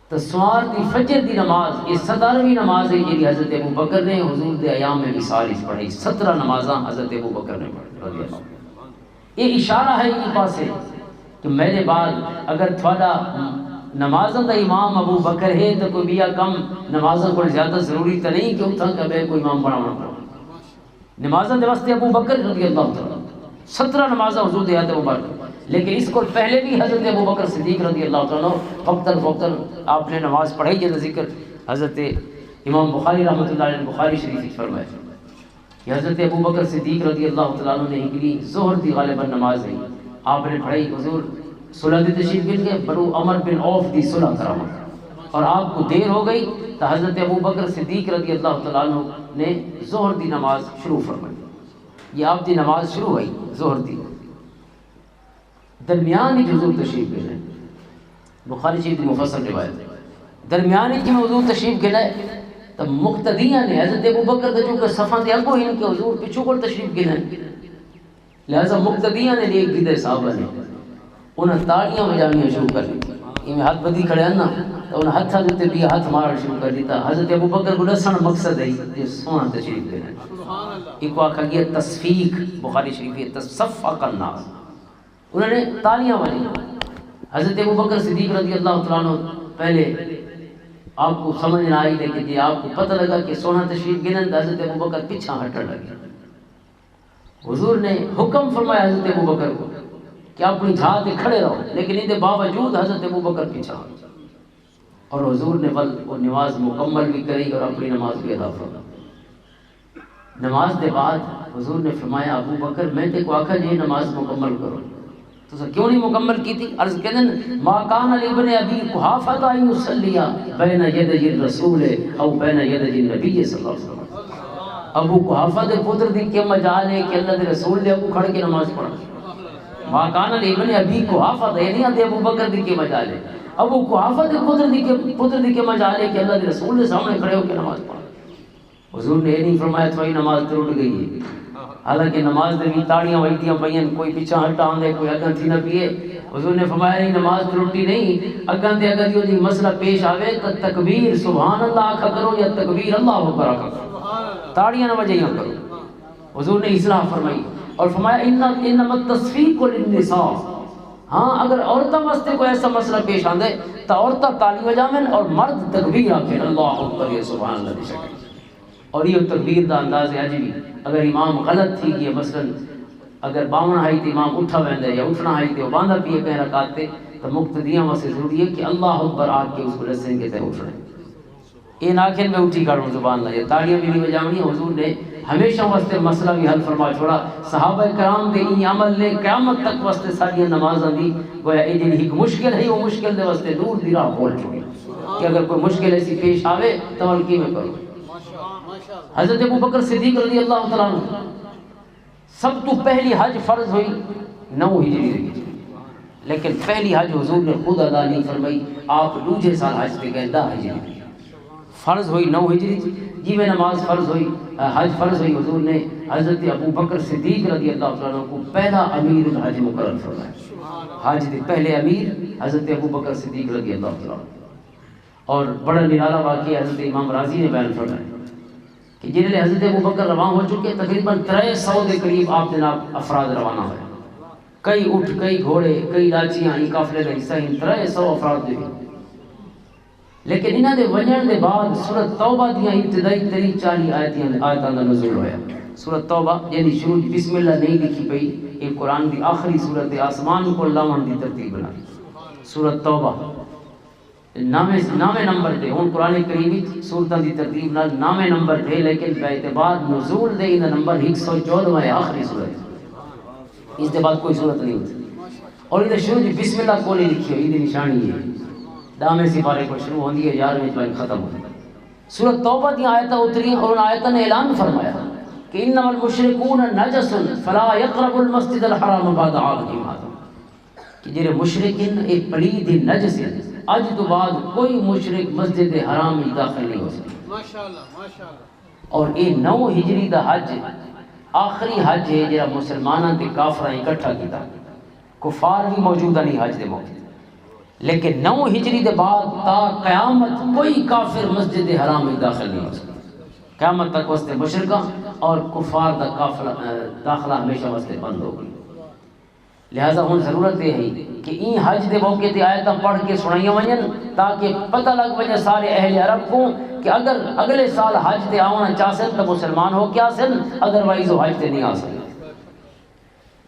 تو سوار دی فجر دی نماز، یہ سترہویں نماز ہے جی حضرت ابو بکر نے حضور دے ایام وصال وچ پڑھائی۔ سترہ نمازاں حضرت ابو بکر نے پڑھی رضی اللہ عنہ۔ یہ اشارہ ہے اس پاسے کہ میرے بعد اگر تھوڑا نمازاں دا امام ابو بکر ہے تو کوئی بیا کم نمازاں کو زیادہ ضروری تو نہیں کہ اتھاں کا بے کوئی امام بناونا پڑے۔ نمازاں دے واسطے ابو بکر رضی اللہ تعالیٰ عنہ، سترہ نمازاں حضور دے یاد مبارک۔ لیکن اس کو پہلے بھی حضرت ابو بکر صدیق رضی اللہ تعالیٰ عنہ وقتاً فوقتاً آپ نے نماز پڑھائی، جس کا ذکر حضرت امام بخاری رحمۃ اللہ علیہ نے بخاری شریف وچ فرمایا کہ حضرت ابو بکر صدیق رضی اللہ تعالیٰ عنہ نے ہکڑی ظہر دی غالباً نماز ہے، آپ نے پڑھائی۔ حضور صلح دی تشریف گھن گئے، بنو عمر بن عوف دی صلح کراوان، اور آپ کو دیر ہو گئی تو حضرت ابو بکر صدیق رضی اللہ تعالیٰ عنہ نے ظہر دی نماز شروع فرمائی۔ یہ آپ دی نماز شروع ہوئی ظہر دی۔ درمیان وچ حضور تشریف گھن ہے، بخاری شریف دی مفصل روایت ہے۔ درمیان وچ جب حضور تشریف گھن ہے تو مقتدیاں نے، حضرت ابو بکر دے چونکہ صفاں دے اگوں ہن کہ حضور پچھوں کول تشریف گھن ہے، لہذا مقتدیاں نے دیکھ گھدا صحابہ نے، انہاں تاڑیاں وجاویاں شروع کر دتی۔ ایویں ہاتھ بدھی کھڑے ہن نا، تو انہاں ہتھاں دے تے بھی ہاتھ مارن شروع کر دتا۔ حضرت ابو بکر کو دسن مقصد ہے کہ سونا تشریف گھن ہے۔ ایک کو آکھا گیا تصفیق، بخاری شریف ہے، تصفق الناس۔ انہوں نے تالیاں ماری۔ حضرت ابو بکر صدیق رضی اللہ تعالیٰ عنہ پہلے آپ کو سمجھ نہ آئی، لیکن جی آپ کو پتہ لگا کہ سونا تشریف گھنن، تو حضرت ابو بکر پیچھا ہٹن لگے۔ حضور نے حکم فرمایا حضرت ابو بکر کو کہ اپنی جھا تے کھڑے رہو، لیکن ان دے باوجود حضرت ابو بکر پیچھا ہٹ۔ اور حضور نے ول وہ نماز مکمل بھی کری اور اپنی نماز بھی ادا فرمائی۔ نماز دے بعد حضور نے فرمایا، ابو بکر، میں تے کو آکھا جے نماز مکمل کرو، تساں کیوں نہیں مکمل کیتی؟ عرض کہندے نے، ما کان لابن ابی قحافہ ان یصلی بین یدی الرسول او بین یدی النبی صلی اللہ علیہ وسلم۔ ابو قحافہ دے پتر دی کیا مجال ہے کہ اللہ دے رسول دے ابو کھڑ کے نماز پڑھا؟ ما کان لابن ابی قحافہ، یہ نہیں آتے ابو بکر دی کیا مجال ہے۔ ابو قحافہ دے پتر دی کے، پتر دی کیا مجال ہے کہ اللہ دے رسول دے سامنے کھڑے ہو کے نماز پڑھا؟ حضور نے یہ نہیں فرمایا تھوڑی نماز ترٹ گئی ہے، حالانکہ نماز دے بھی تاڑیاں وجدیاں پئیاں، کوئی پیچھا ہٹا آندے، کوئی اگاں تھی نہ پیے۔ حضور نے فرمایا نہیں، نماز ترٹی نہیں، اگاں تے اگر یہ مسئلہ پیش آوے تو تکبیر سبحان اللہ آکھا کرو یا تکبیر اللہ اکبر آکھا کرو، تاڑیاں نہ وجائیاں کرو۔ حضور نے اصلاح فرمائی اور فرمایا، ان، انما التصفیق للنساء، ہاں، اگر عورتوں واسطے کوئی ایسا مسئلہ پیش آندے تو عورتیں تالی وجاون اور مرد تکبیر آکھن، اللہ اکبر، یہ سبحان اللہ دی شکل۔ اور یہ تکبیر دا انداز ہے اج بھی۔ اگر امام غلط تھی گیا، مثلاً اگر باون آئی تے امام اٹھا ویندا ہے یا اٹھنا آئی تے وہ باندھا پیے کہیں رکعت تے، تو مقتدیاں واسطے ضروری ہے کہ اللہ اکبر آ کے اس کو لسیں کے تے اٹھ رہے ہیں۔ یہ نہ آخر میں اٹھی کھڑوں زبان نہ، یہ تالیاں بھی نہیں بجاونی۔ حضور نے ہمیشہ واسطے مسئلہ بھی حل فرما چھوڑا۔ صحابہ کرام دے این عمل نے قیامت تک واسطے ساڈیاں نمازاں دی، گویا یہ جڑی ایک مشکل ہے، وہ مشکل دے واسطے نور دی راہ کھول چھوڑی کہ اگر کوئی مشکل ایسی پیش آوے تو ہم کیویں کرو۔ حضرت ابو بکر صدیق رضی اللہ تعالیٰ عنہ، سب تو پہلی حج فرض ہوئی نو ہجری دے وچ، لیکن پہلی حج حضور نے خود ادا نہیں فرمائی۔ آپ دوجے سال حج تے گئے، دہ ہجری۔ فرض ہوئی نو ہجری، جی میں نماز فرض ہوئی، حج فرض ہوئی، حضور نے حضرت ابو بکر صدیق رضی اللہ تعالیٰ عنہ کو پہلا امیر الحج مقرر فرمایا۔ حج دے پہلے امیر حضرت ابو بکر صدیق رضی اللہ تعالیٰ عنہ۔ اور بڑا نرالا واقعہ حضرت امام راضی نے بیان فرمایا کہ جنہوں نے حضرت ابو بکر روان ہو چکے، تقریباً ترے سو دے قریب آپ جناب افراد روانہ ہوئے۔ کئی اٹھ، کئی گھوڑے، کئی لاچیاں، یہ قافلے کا حصہ ہیں، ترے سو افراد دے۔ لیکن انہاں دے ونجن دے بعد سورت توبہ دیاں ابتدائی تری چالی آیتاں، آیتاں دا نزول ہویا۔ سورت توبہ یعنی شروع بسم اللہ نہیں لکھی پئی، یہ قرآن دی آخری سورت ہے، آسمان کو لاون دی ترتیب بنا۔ سورت توبہ نویں، نویں نمبر تے، ہن قرآن کریم وچ سورتاں دی ترتیب نال نویں نمبر تے، لیکن باعتبار نزول دے ایندا نمبر ایک سو چودہ ہے، آخری سورت۔ اس دے بعد کوئی سورت نہیں ہوتی۔ اور یہ شروع دی بسم اللہ کو نہیں لکھی ہوئی، دی نشانی ہے۔ داویں سپارے کو شروع ہوندی ہے، یارویں وچ ختم ہوندی ہے۔ سورت توبہ دی آیتاں اتری اور ان آیتاں نے اعلان فرمایا کہ انما المشرکون نجس فلا يقربوا المسجد الحرام بعد عامهم هذا۔ کہ جڑے مشرک ہیں، اے پلید ہیں، نجس ہیں۔ اج تو بعد کوئی مشرک مسجد حرام وچ داخل نہیں ہو سکتا۔ ماشاءاللہ، ماشاءاللہ۔ اور اے نو ہجری دا حج آخری حج ہے جڑا مسلماناں تے کافراں اکٹھا کیتا۔ کفار بھی موجود نہیں حج دے موقع تے۔ لیکن نو ہجری دے بعد تا قیامت کوئی کافر مسجد حرام وچ داخل نہیں ہو سکتا۔ قیامت تک واسطے مشرکاں اور کفار دا قافلہ، اے، داخلہ ہمیشہ واسطے بند ہو گئی۔ لہذا ہن ضرورت یہ ہے کہ این حج دے موقع تے آیتاں پڑھ کے سنائیاں ونجن، تاکہ پتہ لگ ونجے سارے اہل عرب کو کہ اگر اگلے سال حج تے آونا چاہسن تو مسلمان ہو کے آسن، ادروائز وہ حج تے نہیں آ سکتے۔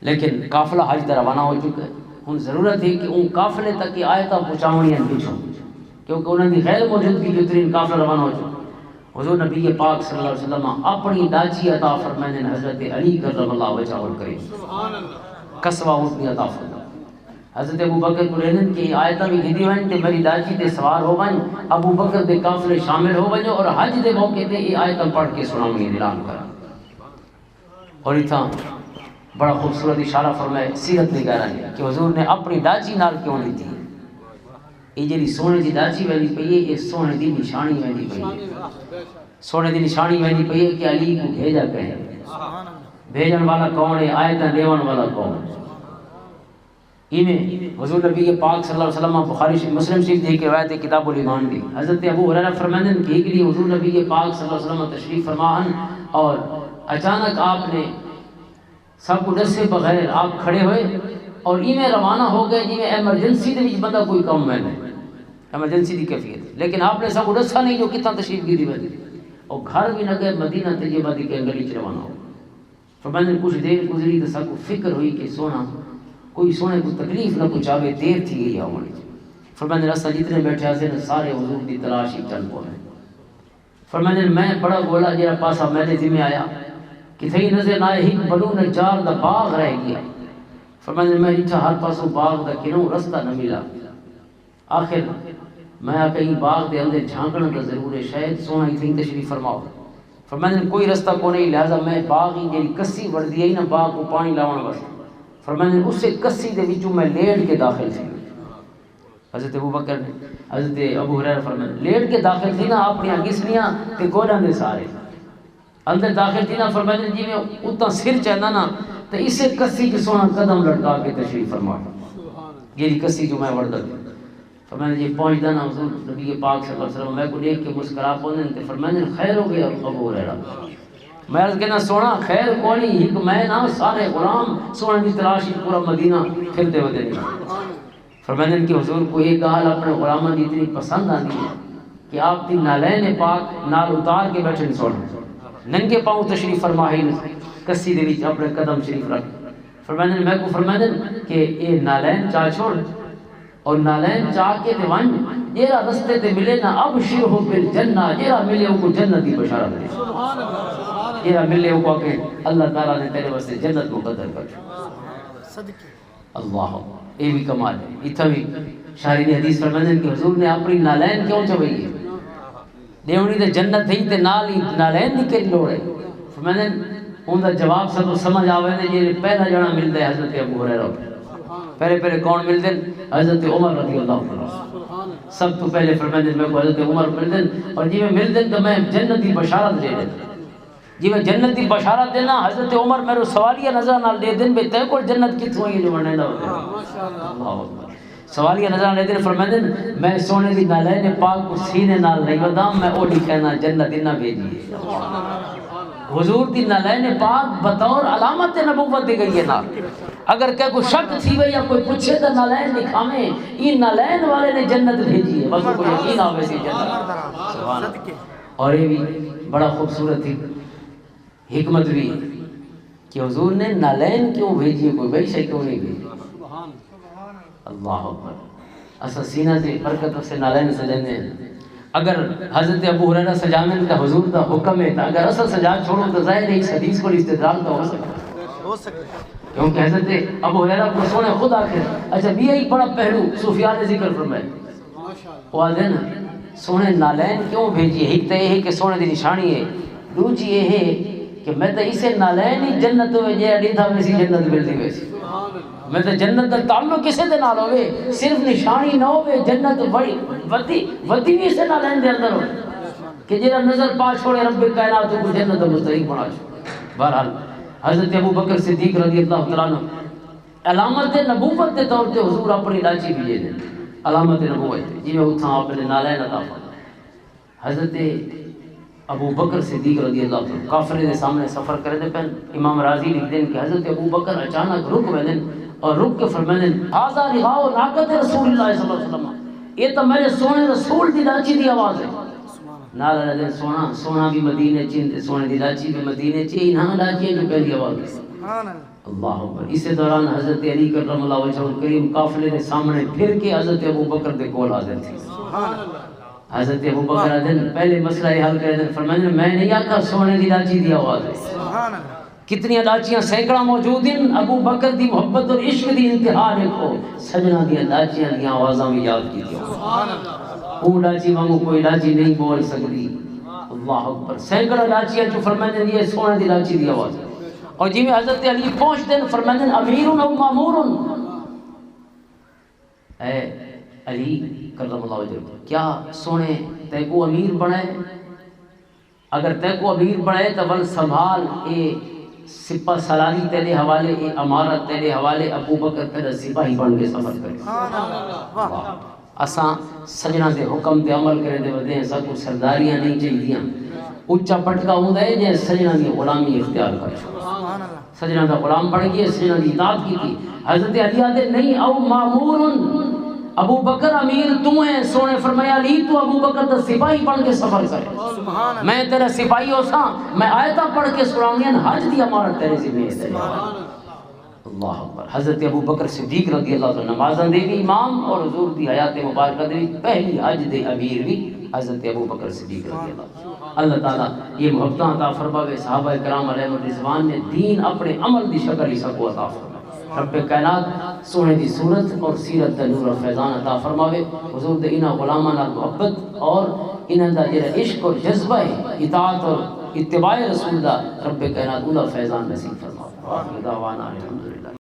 لیکن قافلہ حج تے روانہ ہو چکا ہے۔ ہن ضرورت ہے کہ ان قافلے تک یہ آیتاں پہنچاونیاں پچھوں، کیونکہ انہاں دی غیر موجودگی جو ترین قافلہ روانہ ہو چکا۔ حضور نبی پاک صلی اللہ علیہ وسلم اپنی ڈاچی عطا فرمائے نے حضرت علی کرم اللہ وجہہ الکریم۔ سبحان اللہ۔ قصوہ اونٹنی عطا فرمائے۔ حضرت ابو بکر کو رہنن کہ آیتاں بھی گھدی ونج تے میری ڈاچی تے سوار ہو ونج، ابو بکر دے قافلے شامل ہو ونجو اور حج دے موقع تے یہ آیتاں پڑھ کے سناونی اعلان کرا۔ اور اتھاں بڑا خوبصورت اشارہ فرمائے سیرت نگاراں نے کہ حضور نے اپنی ڈاچی نال کیوں لیتی۔ یہ جڑی سونے دی ڈاچی ویندی پئی ہے، یہ سونے دی نشانی ویندی پئی ہے۔ سونے دی نشانی ویندی پئی ہے کہ علی کو بھیجا پیا ہے۔ بھیجن والا کون ہے؟ آیتاں دیون والا کون ہے؟ ایویں حضور نبی پاک صلی اللہ علیہ وسلم، بخاری شریف، مسلم شریف دی ایک روایت ہے کتاب الایمان دی، حضرت ابو ہریرہ فرماندے ہیں کہ ایک دن حضور نبی پاک صلی اللہ علیہ وسلم تشریف فرما ہن اور اچانک آپ نے سب کو دسے بغیر آپ کھڑے ہوئے اور ایویں روانہ ہو گئے جویں ایمرجنسی دے وچ بندہ کوئی کم ہے نہیں، ایمرجنسی دی کیفیت۔ لیکن آپ نے سب کو دسا نہیں جو کتنا تشریف کی دی۔ اور گھر بھی نہ گئے، مدینہ طیبہ دی کہیں گلی چ روانہ ہو۔ فرماندے نے کچھ دیر گزری تو سب کو فکر ہوئی کہ سونا کوئی سونے کو تکلیف نہ پہنچاوے، دیر تھی گئی آون وچ۔ فرماندے نے اساں جتنے بیٹھے ہسے نا، سارے حضور دی تلاش وچ چل پونے۔ فرماندے نے میں بڑا گولا جڑا پاسا میرے ذمہ آیا، کتھے ہی نظر نہ آئے، ایک بنو نجار دا باغ رہ گیا۔ فرماندے نے میں اتھا ہر پاسوں باغ دا کنوں رستہ نہ ملا۔ آخر میں آ کہیں باغ دے اندر جھانکنا دا ضرور ہے، شاید سونا ہی تھیں تشریف فرماؤ۔ فرماندے نے کوئی رستہ کو نہیں، لہذا میں باغ ہی جڑی کسی وڑدی ہے نا باغ کو پانی لاون واسطے، فرماندے نے اسے کسی دے وچوں میں لیٹ کے داخل تھی۔ حضرت ابو بکر نے، حضرت ابو ہریرہ فرماندے لیٹ کے داخل تھی نا، اپنی گسنیاں تے گوڈاں دے سارے اندر داخل تھی نا، فرماندے جی میں اتنا سر چاہنا نا، تے اسے کسی کے سونا قدم لٹکا کے تشریف فرما، جیڑی کسی جو میں وڑدا پیا۔ فرماندے جی پہنچدا نا حضور نبی پاک صلی اللہ علیہ وسلم میں کو دیکھ کے مسکرا پوندے تے فرماندے خیر ہو گیا ابو ہریرہ۔ میں عرض کہنا سونا خیر کونی، ایک میں نا سارے غلام سونے دی تلاش وچ پورا مدینہ پھردے ودے نے۔ فرماندے کہ حضور کو یہ گال اپنے غلاماں دی اتنی پسند آندی ہے کہ آپ دی نالین پاک نال اتار کے بیٹھے نے سونے، ننگے پاؤں تشریف فرما ہی نے، کسی دے وچ اپنے قدم شریف رکھ۔ فرماندے میں کو فرماندے کہ یہ نالین چا چھوڑ، اور نالین چا کے تے ونج، جیڑا رستے تے ملے نا، ابشرہ بالجنہ، جیڑا ملے او کو جنت دی بشارت دے۔ جیڑا ملے او کو آکھے، اللہ تعالیٰ نے تیرے واسطے جنت مقدر کر چھوڑی۔ اللہ، اے بھی کمال ہے۔ اتھا بھی شارحین حدیث فرماندے کہ حضور نے اپنی نالین کیوں چوائی ہے؟ دیونی تے جنت ہی تے نال ہی نالین دی کئی لوڑ ہے؟ فرماندے، اون دا جواب سب سمجھ آوے نے، جے پہلا جنا ملدا ہے حضرت ابو ہریرہ۔ پہلے پہلے کون ملدے نے؟ حضرت عمر رضی اللہ عنہ۔ سب تو پہلے فرماندے، میں کو حضرت عمر ملدے نے، اور جی میں ملدے نے تو میں جنت دی بشارت دے دے۔ جی میں جنت دی بشارت دینا، حضرت عمر میرے سوالیہ نظر نال دے دین، بے تیرے کول جنت کتھوں آئی ہے جو ورنہ دا ہوتا ہے؟ اللہ اکبر۔ سوالیہ نظر نال دے دین، فرماندے نے، میں سونے دی نالین پاک کو سینے نال نہیں بدام، میں اوڈی کہنا جنت انہاں بھیجی ہے۔ حضور دی نالین پاک بطور علامت نبوت دی گئی ہے نال۔ اگر کہ کوئی شک تھی وے یا کوئی پوچھے تو نالین دکھاویں، یہ نالین والے نے جنت بھیجی ہے، بس کوئی یقین آوے سی جنت۔ سبحان اللہ۔ اور یہ بھی بڑا خوبصورت ہی حکمت بھی ہے کہ حضور نے نالین کیوں بھیجی ہے، کوئی بھائی شے کیوں نہیں بھیجی؟ اللہ اکبر۔ اسا سینہ سے برکت سے نالین سجانے ہیں۔ اگر حضرت ابو ہریرہ سجاویں تو حضور دا حکم ہے، تو اگر اسا سجا چھوڑو تو ظاہر ہے اس حدیث کو استدلال تو ہو سکتا ہے۔ کیونکہ حضرت ابو ہریرہ کو سونے خود آخر، اچھا، بھی ایک بڑا پہلو صوفیاء نے ذکر فرمایا۔ وہ آدھے نا، سونے نالین کیوں بھیجی؟ ایک تو یہ ہے کہ سونے دی نشانی ہے، دوجی یہ ہے کہ میں تو اسے نالین ہی جنت ہوئے جے اڈی تھا ویسی جنت ملتی ویسی۔ میں تو جنت دا تعلق کسے دے نال ہوئے، صرف نشانی نہ ہوئے، جنت بڑی ودی، ودی بھی اسے نالین دے اندر ہوئے کہ جیڑا نظر پا چھوڑے رب کائنات کو جنت دا مستحق بنا چھوڑے۔ بہرحال، حضرت ابو بکر صدیق رضی اللہ تعالیٰ عنہ علامت نبوت دے طور تے حضور اپنی لاچی بھی دے دے۔ علامت نبوت جی میں اتھاں اپنے نالین عطا فرمایا۔ حضرت ابو بکر صدیق رضی اللہ عنہ قافلے دے سامنے سفر کرے دے پن۔ امام راضی لکھ دین کہ حضرت ابو بکر اچانک رک ویندن اور رک کے فرمائندن، "ھذا رغاء ناقۃ رسول اللہ صلی اللہ علیہ وسلم۔" یہ تو میرے سونے رسول دی لاچی دی آواز ہے۔ نال والے دن سونا، سونا بھی مدینے چ تے سونے دی لاچی بھی مدینے چ، انہاں لاچیاں جو پہلی آواز ہے۔ سبحان اللہ۔ اللہ اکبر۔ اسی دوران حضرت علی کرم اللہ وجہہ الکریم قافلے دے سامنے پھر کے حضرت ابو بکر دے کول حاضر تھے۔ سبحان اللہ۔ حضرت ابو بکر آدھن پہلے مسئلہ یہ حل کرے دے، فرمائے، "میں نہیں آکھا سونے دی لاچی دی آواز ہے۔" سبحان اللہ۔ کتنی لاچیاں سینکڑاں موجود ہیں، ابو بکر دی محبت اور عشق دی انتہا دیکھو۔ سجنا دی لاچیاں دی آوازاں بھی یاد کی۔ سبحان اللہ۔ وہ لاچی وانگو کوئی لاچی نہیں بول سکتی۔ اللہ اکبر۔ سینکڑاں لاچیاں چ فرمائے دے، یہ سونے دی لاچی دی آواز۔ اور جی میں حضرت علی پہنچ دین، فرمائے دین، "امیر او مامور؟" اے علی کرم اللہ وجہ، کیا سونے تیکو امیر بنائے؟ اگر تیکو امیر بنائے تو ول سنبھال، اے سپہ سالاری تیرے حوالے، اے امارت تیرے حوالے، ابو بکر تیرا سپاہی بن کے سفر کرے۔ سبحان اللہ۔ واہ۔ اساں سجنا دے حکم تے عمل کرے دے ودے ہیں، ساکو سرداریاں نہیں چاہیدیاں۔ اچا پٹکا ہوندا ہے جے سجنا دی غلامی اختیار کر چھوڑے۔ سبحان اللہ۔ سجنا دا غلام بن گئے، سجنا دی اطاعت کی تھی۔ حضرت علی آدھے، "نہیں، او مامور، ابو بکر امیر تو ہیں۔" سونے فرمایا، "علی، تو ابو بکر دا سپاہی بن کے سفر کر۔ سبحان اللہ۔ میں تیرا سپاہی ہو سا، میں آیتاں پڑھ کے سناونیاں، حج دی امارت تیرے ذمہ ہے۔" سبحان اللہ۔ اللہ اکبر۔ حضرت ابو بکر صدیق رضی اللہ عنہ نمازاں دے بھی امام اور حضور دی حیات مبارکہ دے بھی پہلی حج دے امیر بھی حضرت ابو بکر صدیق رضی اللہ عنہ۔ اللہ تعالیٰ یہ محبتاں عطا فرماوے۔ صحابہ کرام علیہ الرضوان نے دین اپنے عمل دی شکل ہی سب کو عطا فرمائے۔ رب کائنات سونے دی صورت اور سیرت دا نور اور فیضان عطا فرماوے۔ حضور دے انہاں غلاماں نال محبت اور انہاں دا جڑا عشق اور جذبہ ہے اطاعت اور اتباع رسول دا، رب کائنات اوندا فیضان نصیب فرماوے۔ وآخر دعوانا الحمدللہ۔